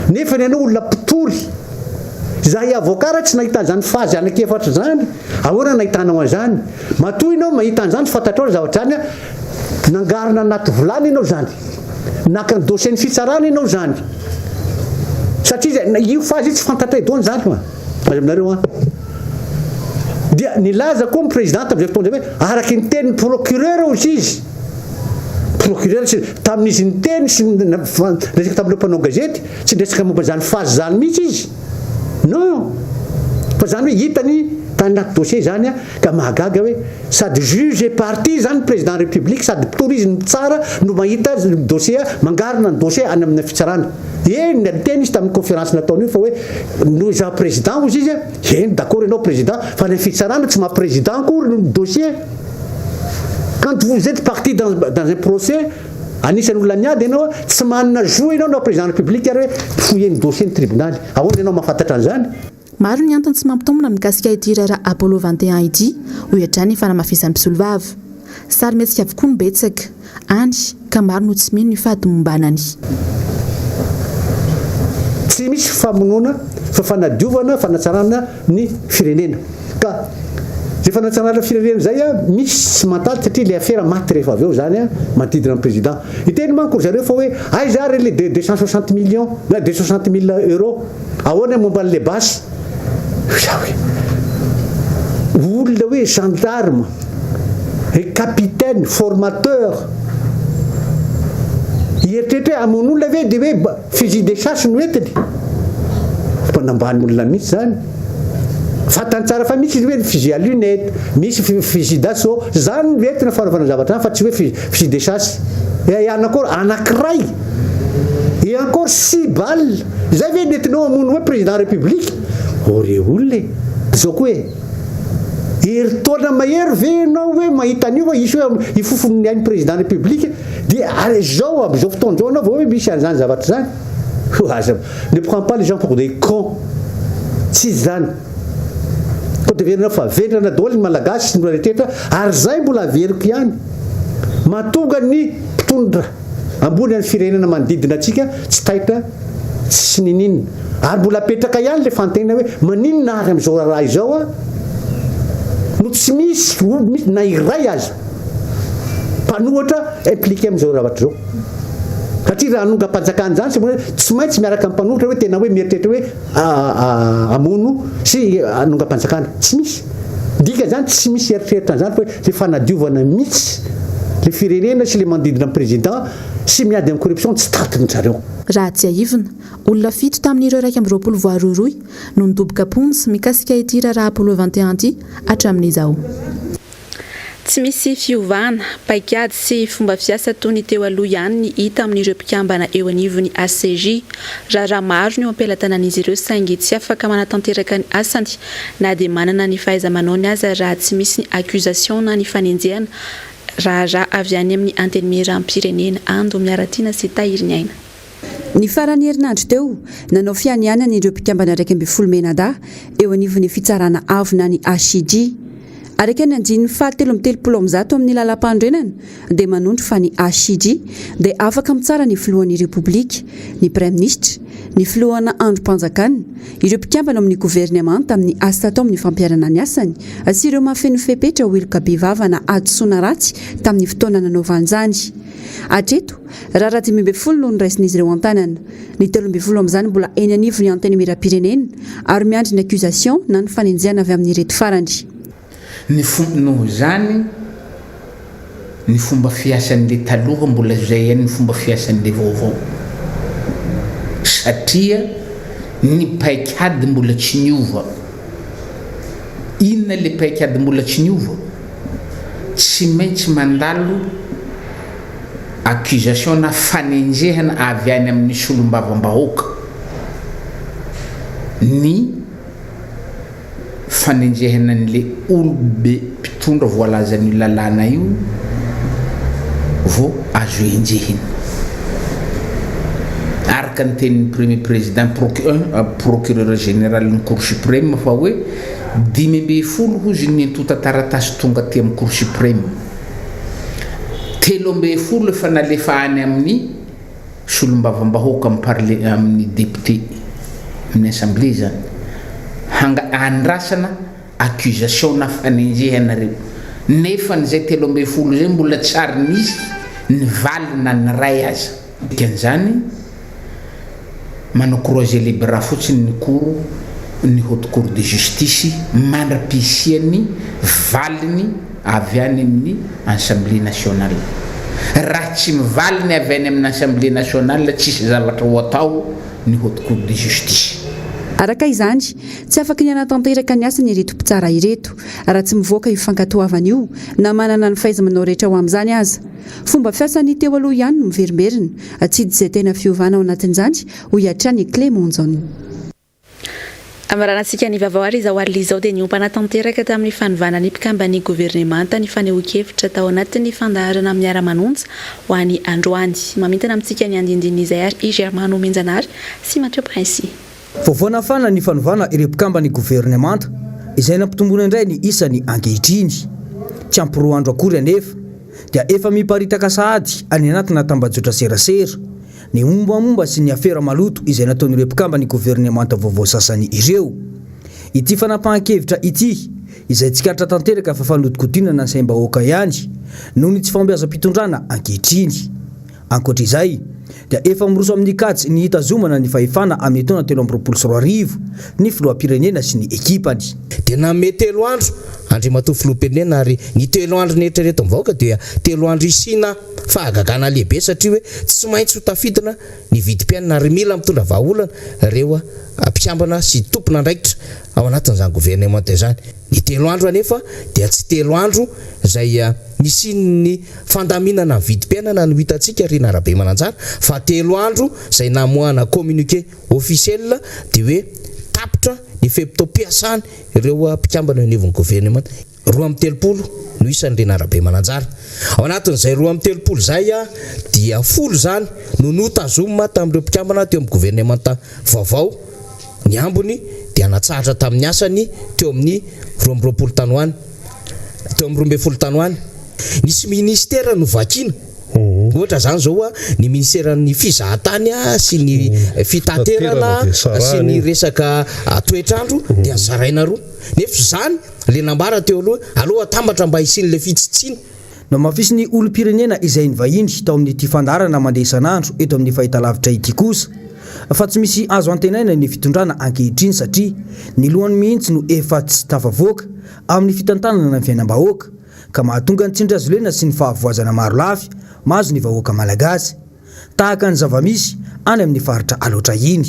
nefa ianao olona mpitory. Izahay avocat raha tsy nahita an'izany phase anankiefatra izany, ahoana nahitanao an'izany? Matoa ianao mahita an'izany fantatrao ny zavatra izany, nangarona anaty vilany ianao izany, naka ny dossier ny fitsarana ianao izany. Satria io phase io tsy fantatray daholo izany fa aza aminareo an. Dia nilaza koa ny président tamin'izay fotoana izay hoe araky ny tenin'ny procureur hozy izy. Procureur tsy tamin'izy niteny sy niresaka tamin'ireo mpanao gazety tsy niresaka momba izany phase izany mihitsy izy. Non! Fa izany hoe hitany tany anaty dossier izany ka mahagaga hoe sady juge et partie izany ny président république sady mpitory izy no mpitsara no mahita ny dossier mangarona ny dossier any amin'ny fitsarana. Eny, niteny izy tamin'ny conférence nataony io fa hoe noho izaho président hozy izy, eny d'accord ianao président fa ny fitsarana tsy maha président akory ny dossier. Quand vous êtes partie dans, dans un procès, anisan'ny olona niady ianao, tsy manana zo ianao na président république ary hoe fouiller ny dossier ny tribonaly. Ahoana ianao mahafantatra an'izany? Maro ny antony tsy mampitombina mikasika ity raharaha Apollo 21 ity, hoy hatrany ny fanamafisan'ny mpisolovava. Sarimihetsika avokoa no betsaka, any ka maro no tsy mino ny fahatomombanany. Tsy misy famonoana fa fanadiovana, fanatsarana ny firenena. Ka izay fanatsarana firenena izay misy tsy mataty satria ilay afera maty rehefa avy eo izany manodidina ny président. Hiteny manko ry zareo fa hoe aiza ary ilay 260 millions na 260 mille euros? Ahoana ny momba an'ilay basy? Hoy zaho hoe olona hoe gendarme et capitaine formateur hieritreritra hoe hamono olona ve dia hoe fusil de chasse no entiny? Mpanambany olona mihitsy izany. Fantany tsara fa misy izy hoe fusil à lunette, misy fusil d'assaut, zany no entina fanaovana zavatra zany fa tsy hoe fusil de chasse. Et encore anankiray, et encore six balles, zay ve nentinao hamono hoe président république? Oh re olona e! Zao koa e! Herintaona mahery ve ianao hoe mahita an'io fa hisy hoe hifofo ny ain'ny président république dia ary zao amin'izao fotoana izao ianao vao hoe misy an'izany zavatra izany? Aza Ne prends pas les gens pour des cons. Tsy izy izany. Koa dia heverina fa vendrana daholo ny Malagasy sy ny olona rehetra ary izay mbola averiko ihany. Mahatonga ny mpitondra ambony an'ny firenena manodidina antsika tsy taitra tsy niniana. Ary mbola apetraka ihany ilay fanontaniana hoe maninona ary amin'izao raharaha izao no tsy misy na iray aza mpanohatra impliqué amin'izao zavatra izao. Satria raha hanongam-panjakana izany tsy hoe tsy maintsy miaraka amin'ny mpanohitra hoe tena hoe mieritreritra hoe hamono sy hanongam-panjakana. Tsy misy. Dika izany tsy misy eritreritra an'izany fa hoe le fanadiovana mihitsy le firenena sy le manodidina ny président sy miady amin'ny corruption tsy tantiny zareo. Raha tsiahivina, olona fito tamin'ireo 21 voarohirohy no nidoboka am-ponja mikasika ity raharaha Apollo 21 ity hatramin'izao. Tsy misy fiovana, paikady sy fomba fiasa toy ny teo aloha ihany ny hita amin'ireo mpikambana eo anivon'ny HCJ. Raharaha maro no eo am-pelatanan'izy ireo saingy tsy afaka manatanteraka ny asany na dia manana ny fahaiza-manaony aza raha tsy misy ny accusation na ny fanenjehana raharaha avy any amin'ny Antenimierampirenena. Ando Miaratiana sy Tahiriniaina. Ny faran'ny herinandro teo, nanao fianianana ireo mpikambana 11 mianadahy eo anivon'ny Fitsarana Avo na ny HCJ. Araka ny andininy faha 133 amin'ny Lalàmpanorenana dia manondro fa ny HCJ dia afaka mitsara ny Filohan'ny Repoblika, ny Praiminisitra, ny Filohana andrim-panjakana, ireo mpikambana ao amin'ny governemanta amin'ny asa atao amin'ny fampiharana ny asany sy ireo mahafeno fepetra ho heloka bevava na hadisoana ratsy tamin'ny fotoana nanaovany izany. Hatreto, raharaha 15 no noraisin'izy ireo an-tanana. Ny 13 amin'izany mbola eny anivon'ny Antenimierampirenena ary miandry ny accusation na ny fanenjehana avy amin'ireto farany. Ny fomba, noho izany, ny fomba fiasan'ilay taloha mbola izay ihany ny fomba fiasan'ilay vaovao. Satria ny paikady mbola tsy niova. Inona ilay paikady mbola tsy niova? Tsy maintsy mandalo accusation na fanenjehana avy any amin'ny solombavambahoaka ny fanenjehana an'ilay olobe mpitondra voalazan'io lalàna io vao azo enjehina. Araka ny tenin'ny premier président procureur général-n'ny cour suprême fa hoe 15 hozy ny antontan-taratasy tonga aty amin'ny cour suprême. 13 efa nalefa any amin'ny solombavambahoaka amin'ny parle amin'ny député amin'ny assemblée izany hanga andrasana accusation na fanenjehana reo nefa ny zay 13 zay mbola tsy ary nisy ny valiny na ny ray aza. Dikan'izany manao croiser les bras fotsiny ny cour ny haute cour de justice mandra-pisian'ny valiny avy any amin'ny Assemblée nationale. Raha tsy mivaly ny avy any amin'ny Assemblée nationale tsisy zavatra ho atao ny haute cour de justice. Araka izany, tsy afaky ny hanatanteraka ny asany ireto mpitsara ireto raha tsy mivoaka io fankatoavana io na manana ny fahaiza-manao rehetra ho amin'izany aza. Fomba fiasan'ny teo aloha ihany no miverimberina, tsy hita izay tena fiovana ao anatin'izany, hoy hatrany i Clément Jaona. Hamaranantsika ny vaovao ary izao alina izao dia niompana tanteraka tamin'ny fanovana ny mpikamban'ny governemanta ny fanehoan-kevitra tao anatin'ny fandaharana Miara-manonja ho an'ny androany. Mamintina amintsika ny andindinin'izay ary i Germain Nomenjanahary sy Mathieu Princy. Vaovao nafana ny fanovana ireo mpikamban'ny governemanta izay nampitomboina indray ny isany ankehitriny. Tsy ampy roa andro akory anefa dia efa miparitaka sahady any anatina tambajotra serasera ny mombamomba sy ny afera maloto izay nataon'ireo mpikamban'ny governemanta vaovao sasany ireo. Ity fanapahan-kevitra ity, izay tsikaritra tanteraka fa fanodikodinana ny saim-bahoaka ihany, noho ny tsy fahombiazam-pitondrana ankehitriny. Ankoatra izay, dia efa miroso amin'ny kajy ny hitazomana ny fahefana amin'ny taona 2023 ny filoham-pirenena sy ny ekipany. Dia nanome telo andro Andriamatoa Filoham-pirenena ary ny telo andro neritreretin'ny vahoaka dia telo andro hisiana Fahagagana lehibe satria hoe tsy maintsy ho tafidina ny vidim-piainana ary mila mitondra vahaolana ireo mpikambana sy tompon'andraikitra ao anatin'izany governemanta izany. Ny telo andro anefa dia tsy telo andro izay nisian'ny fandaminana ny vidim-piainana no hitantsika ry Narabemananjara fa telo andro izay namoahana communiqué officiel dia hoe tapitra ny fe-potoam-piasany ireo mpikambana eo anivon'ny governemanta. 32 no isan'ny Renarabemananjara. Ao anatin'izay 32 izay dia folo izany no notazomina tamin'ireo mpikambana teo amin'ny governemanta vaovao, ny ambiny dia natsahatra tamin'ny asany teo amin'ny 22 tany ho any, teo amin'ny 12 tany ho any. Nisy minisitera novakiana, ohatra izany izao ny minisiteran'ny fizahatany sy ny fitaterana sy ny resaka toetr'andro dia zaraina roa, nefa izany Le nambara teo aloha, aleo atambatra mba hisian'ilay fitsitsiana. Nohamafisin'ny olom-pirenena izay nivahiny tao amin'ity fandaharana mandeha isan'andro eto amin'ny fahitalavitra ity kosa fa tsy misy azo antenaina ny fitondrana ankehitriny satria ny lohany mihitsy no efa tsy tafavoaka amin'ny fitantanana ny fiainam-bahoaka ka mahatonga ny tsindry hazolena sy ny fahavoazana marolafy mahazo ny vahoaka malagasy. Tahaka ny zava-misy any amin'ny faritra Alaotra iny.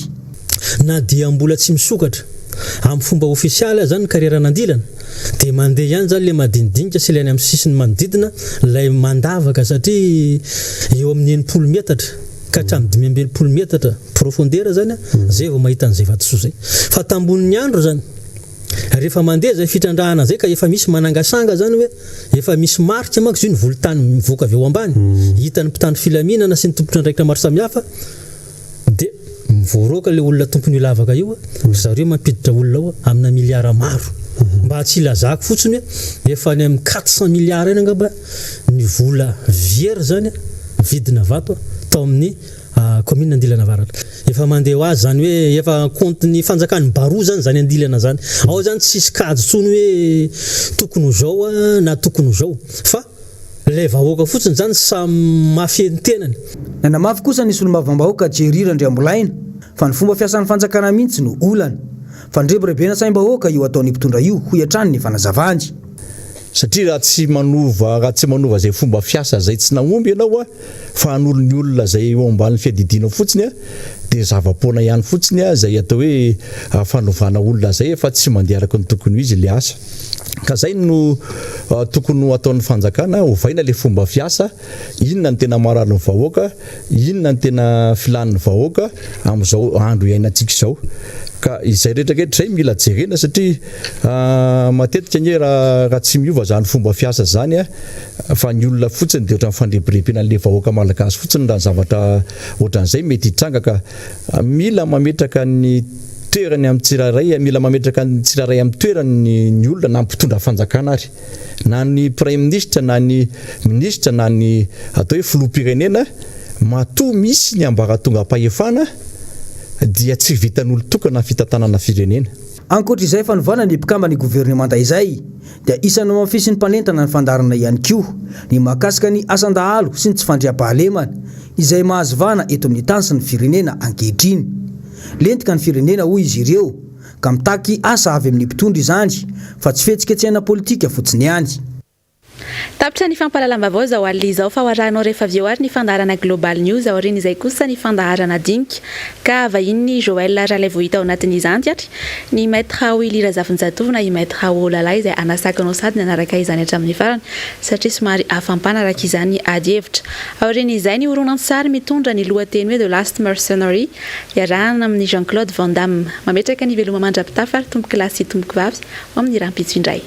Na dia mbola tsy misokatra amin'ny fomba ofisialy aza ny karieran'andilana dia mandeha ihany izany ilay madinidinika sy ilay any amin'ny sisiny manodidina ilay mandavaka satria eo amin'ny 60 metatra ka hatramin'ny 65 metatra profondeur izany izay vao mahita an'izay vatosoa izay. Fa tambonin'ny andro izany. Rehefa mandeha izay fitrandrahana izay ka efa misy manangasanga izany hoe efa misy marika manko izy io ny volontany mivoaka avy ao ambany, hitan'ny mpitandro filaminana sy ny tompon'andraikitra maro samihafa dia mivoaroaka ilay olona tompon'io lavaka io, ry zareo mampiditra olona ao amina miliara maro. Mba tsy hilazako fotsiny hoe efa any amin'ny 400 milliards any angamba ny vola very zany vidina vato tao amin'ny commune Andilana Avaratra. Efa mandeha ho azy zany hoe efa compte ny fanjakan'ny baroa zany zany Andilana zany. Ao zany tsisy kajy tsony hoe tokony ho zao na tokony ho zao fa ilay vahoaka fotsiny zany samy mafie ny tenany. Nanamafy kosa ny solombavambahoaka Jerry Randriambolaina fa ny fomba fiasan'ny fanjakana mihitsy no olana. Fandrebirebena saim-bahoaka io ataon'ny mpitondra io, hoy hatrany ny fanazavany. Satria raha tsy manova raha tsy manova izay fomba fiasa izay tsy nahomby ianao a, fa hanolo ny olona izay eo ambanin'ny fiadidianao fotsiny a, dia zava-poana ihany fotsiny a, izay atao hoe fanovana olona izay efa tsy mandeha araka ny tokony ho izy ilay asa. Ka izay no tokony ho ataon'ny fanjakana, ovaina ilay fomba fiasa, inona no tena marary ny vahoaka, inona no tena filan'ny vahoaka amin'izao andro iainantsika izao. Ka izay rehetra rehetra izay mila jerena satria matetika anie raha raha tsy miova izany fomba fiasa izany fa ny olona fotsiny dia ohatran'ny fandrebirebena an'ilay vahoaka malagasy fotsiny raha ny zavatra ohatran'izay mety hitranga ka mila mametraka ny toerany amin'ny tsirairay, mila mametraka ny tsirairay amin'ny toerany ny olona na ny mpitondra fanjakana ary na ny praiminisitra na ny minisitra na ny atao hoe filoham-pirenena matoa misy ny ambaratongam-pahefana dia tsy vitan'olon-tokana ny fitantanana firenena. Ankoatra izay fanovana ny mpikamban'ny governemanta izay dia isan'ny nohamafisin'ny mpanentana ny fandaharana ihany koa ny mahakasika ny asan-dahalo sy ny tsy fandriampahalemana izay mahazo vahana eto amin'ny tany sy ny firenena ankehitriny. Lentika ny firenena hoy izy ireo ka mitaky asa avy amin'ny mpitondra izany fa tsy fihetsiketsehana politika fotsiny ihany. Tapitra ny fampahalalam-baovao izao alina izao fa ho arahinao rehefa avy eo ary ny fandaharana Global News aorian'izay kosa ny fandaharana Dinika ka vahinin'i Joël Ralaivohita ao anatin'izany ary ny Maître Willy Razafinjatovo na i Maître Olala izay hanasako anao sady nanaraka izany hatramin'ny farany satria somary hafampana araka izany ny ady hevitra. Aorian'izay ny horonantsary mitondra ny lohateny hoe The Last Mercenary iarahana amin'i Jean Claude Van Damme. Mametraka ny veloma mandra-pitafa ary tompokolahy sy tompokovavy ho amin'ny rahampitso indray.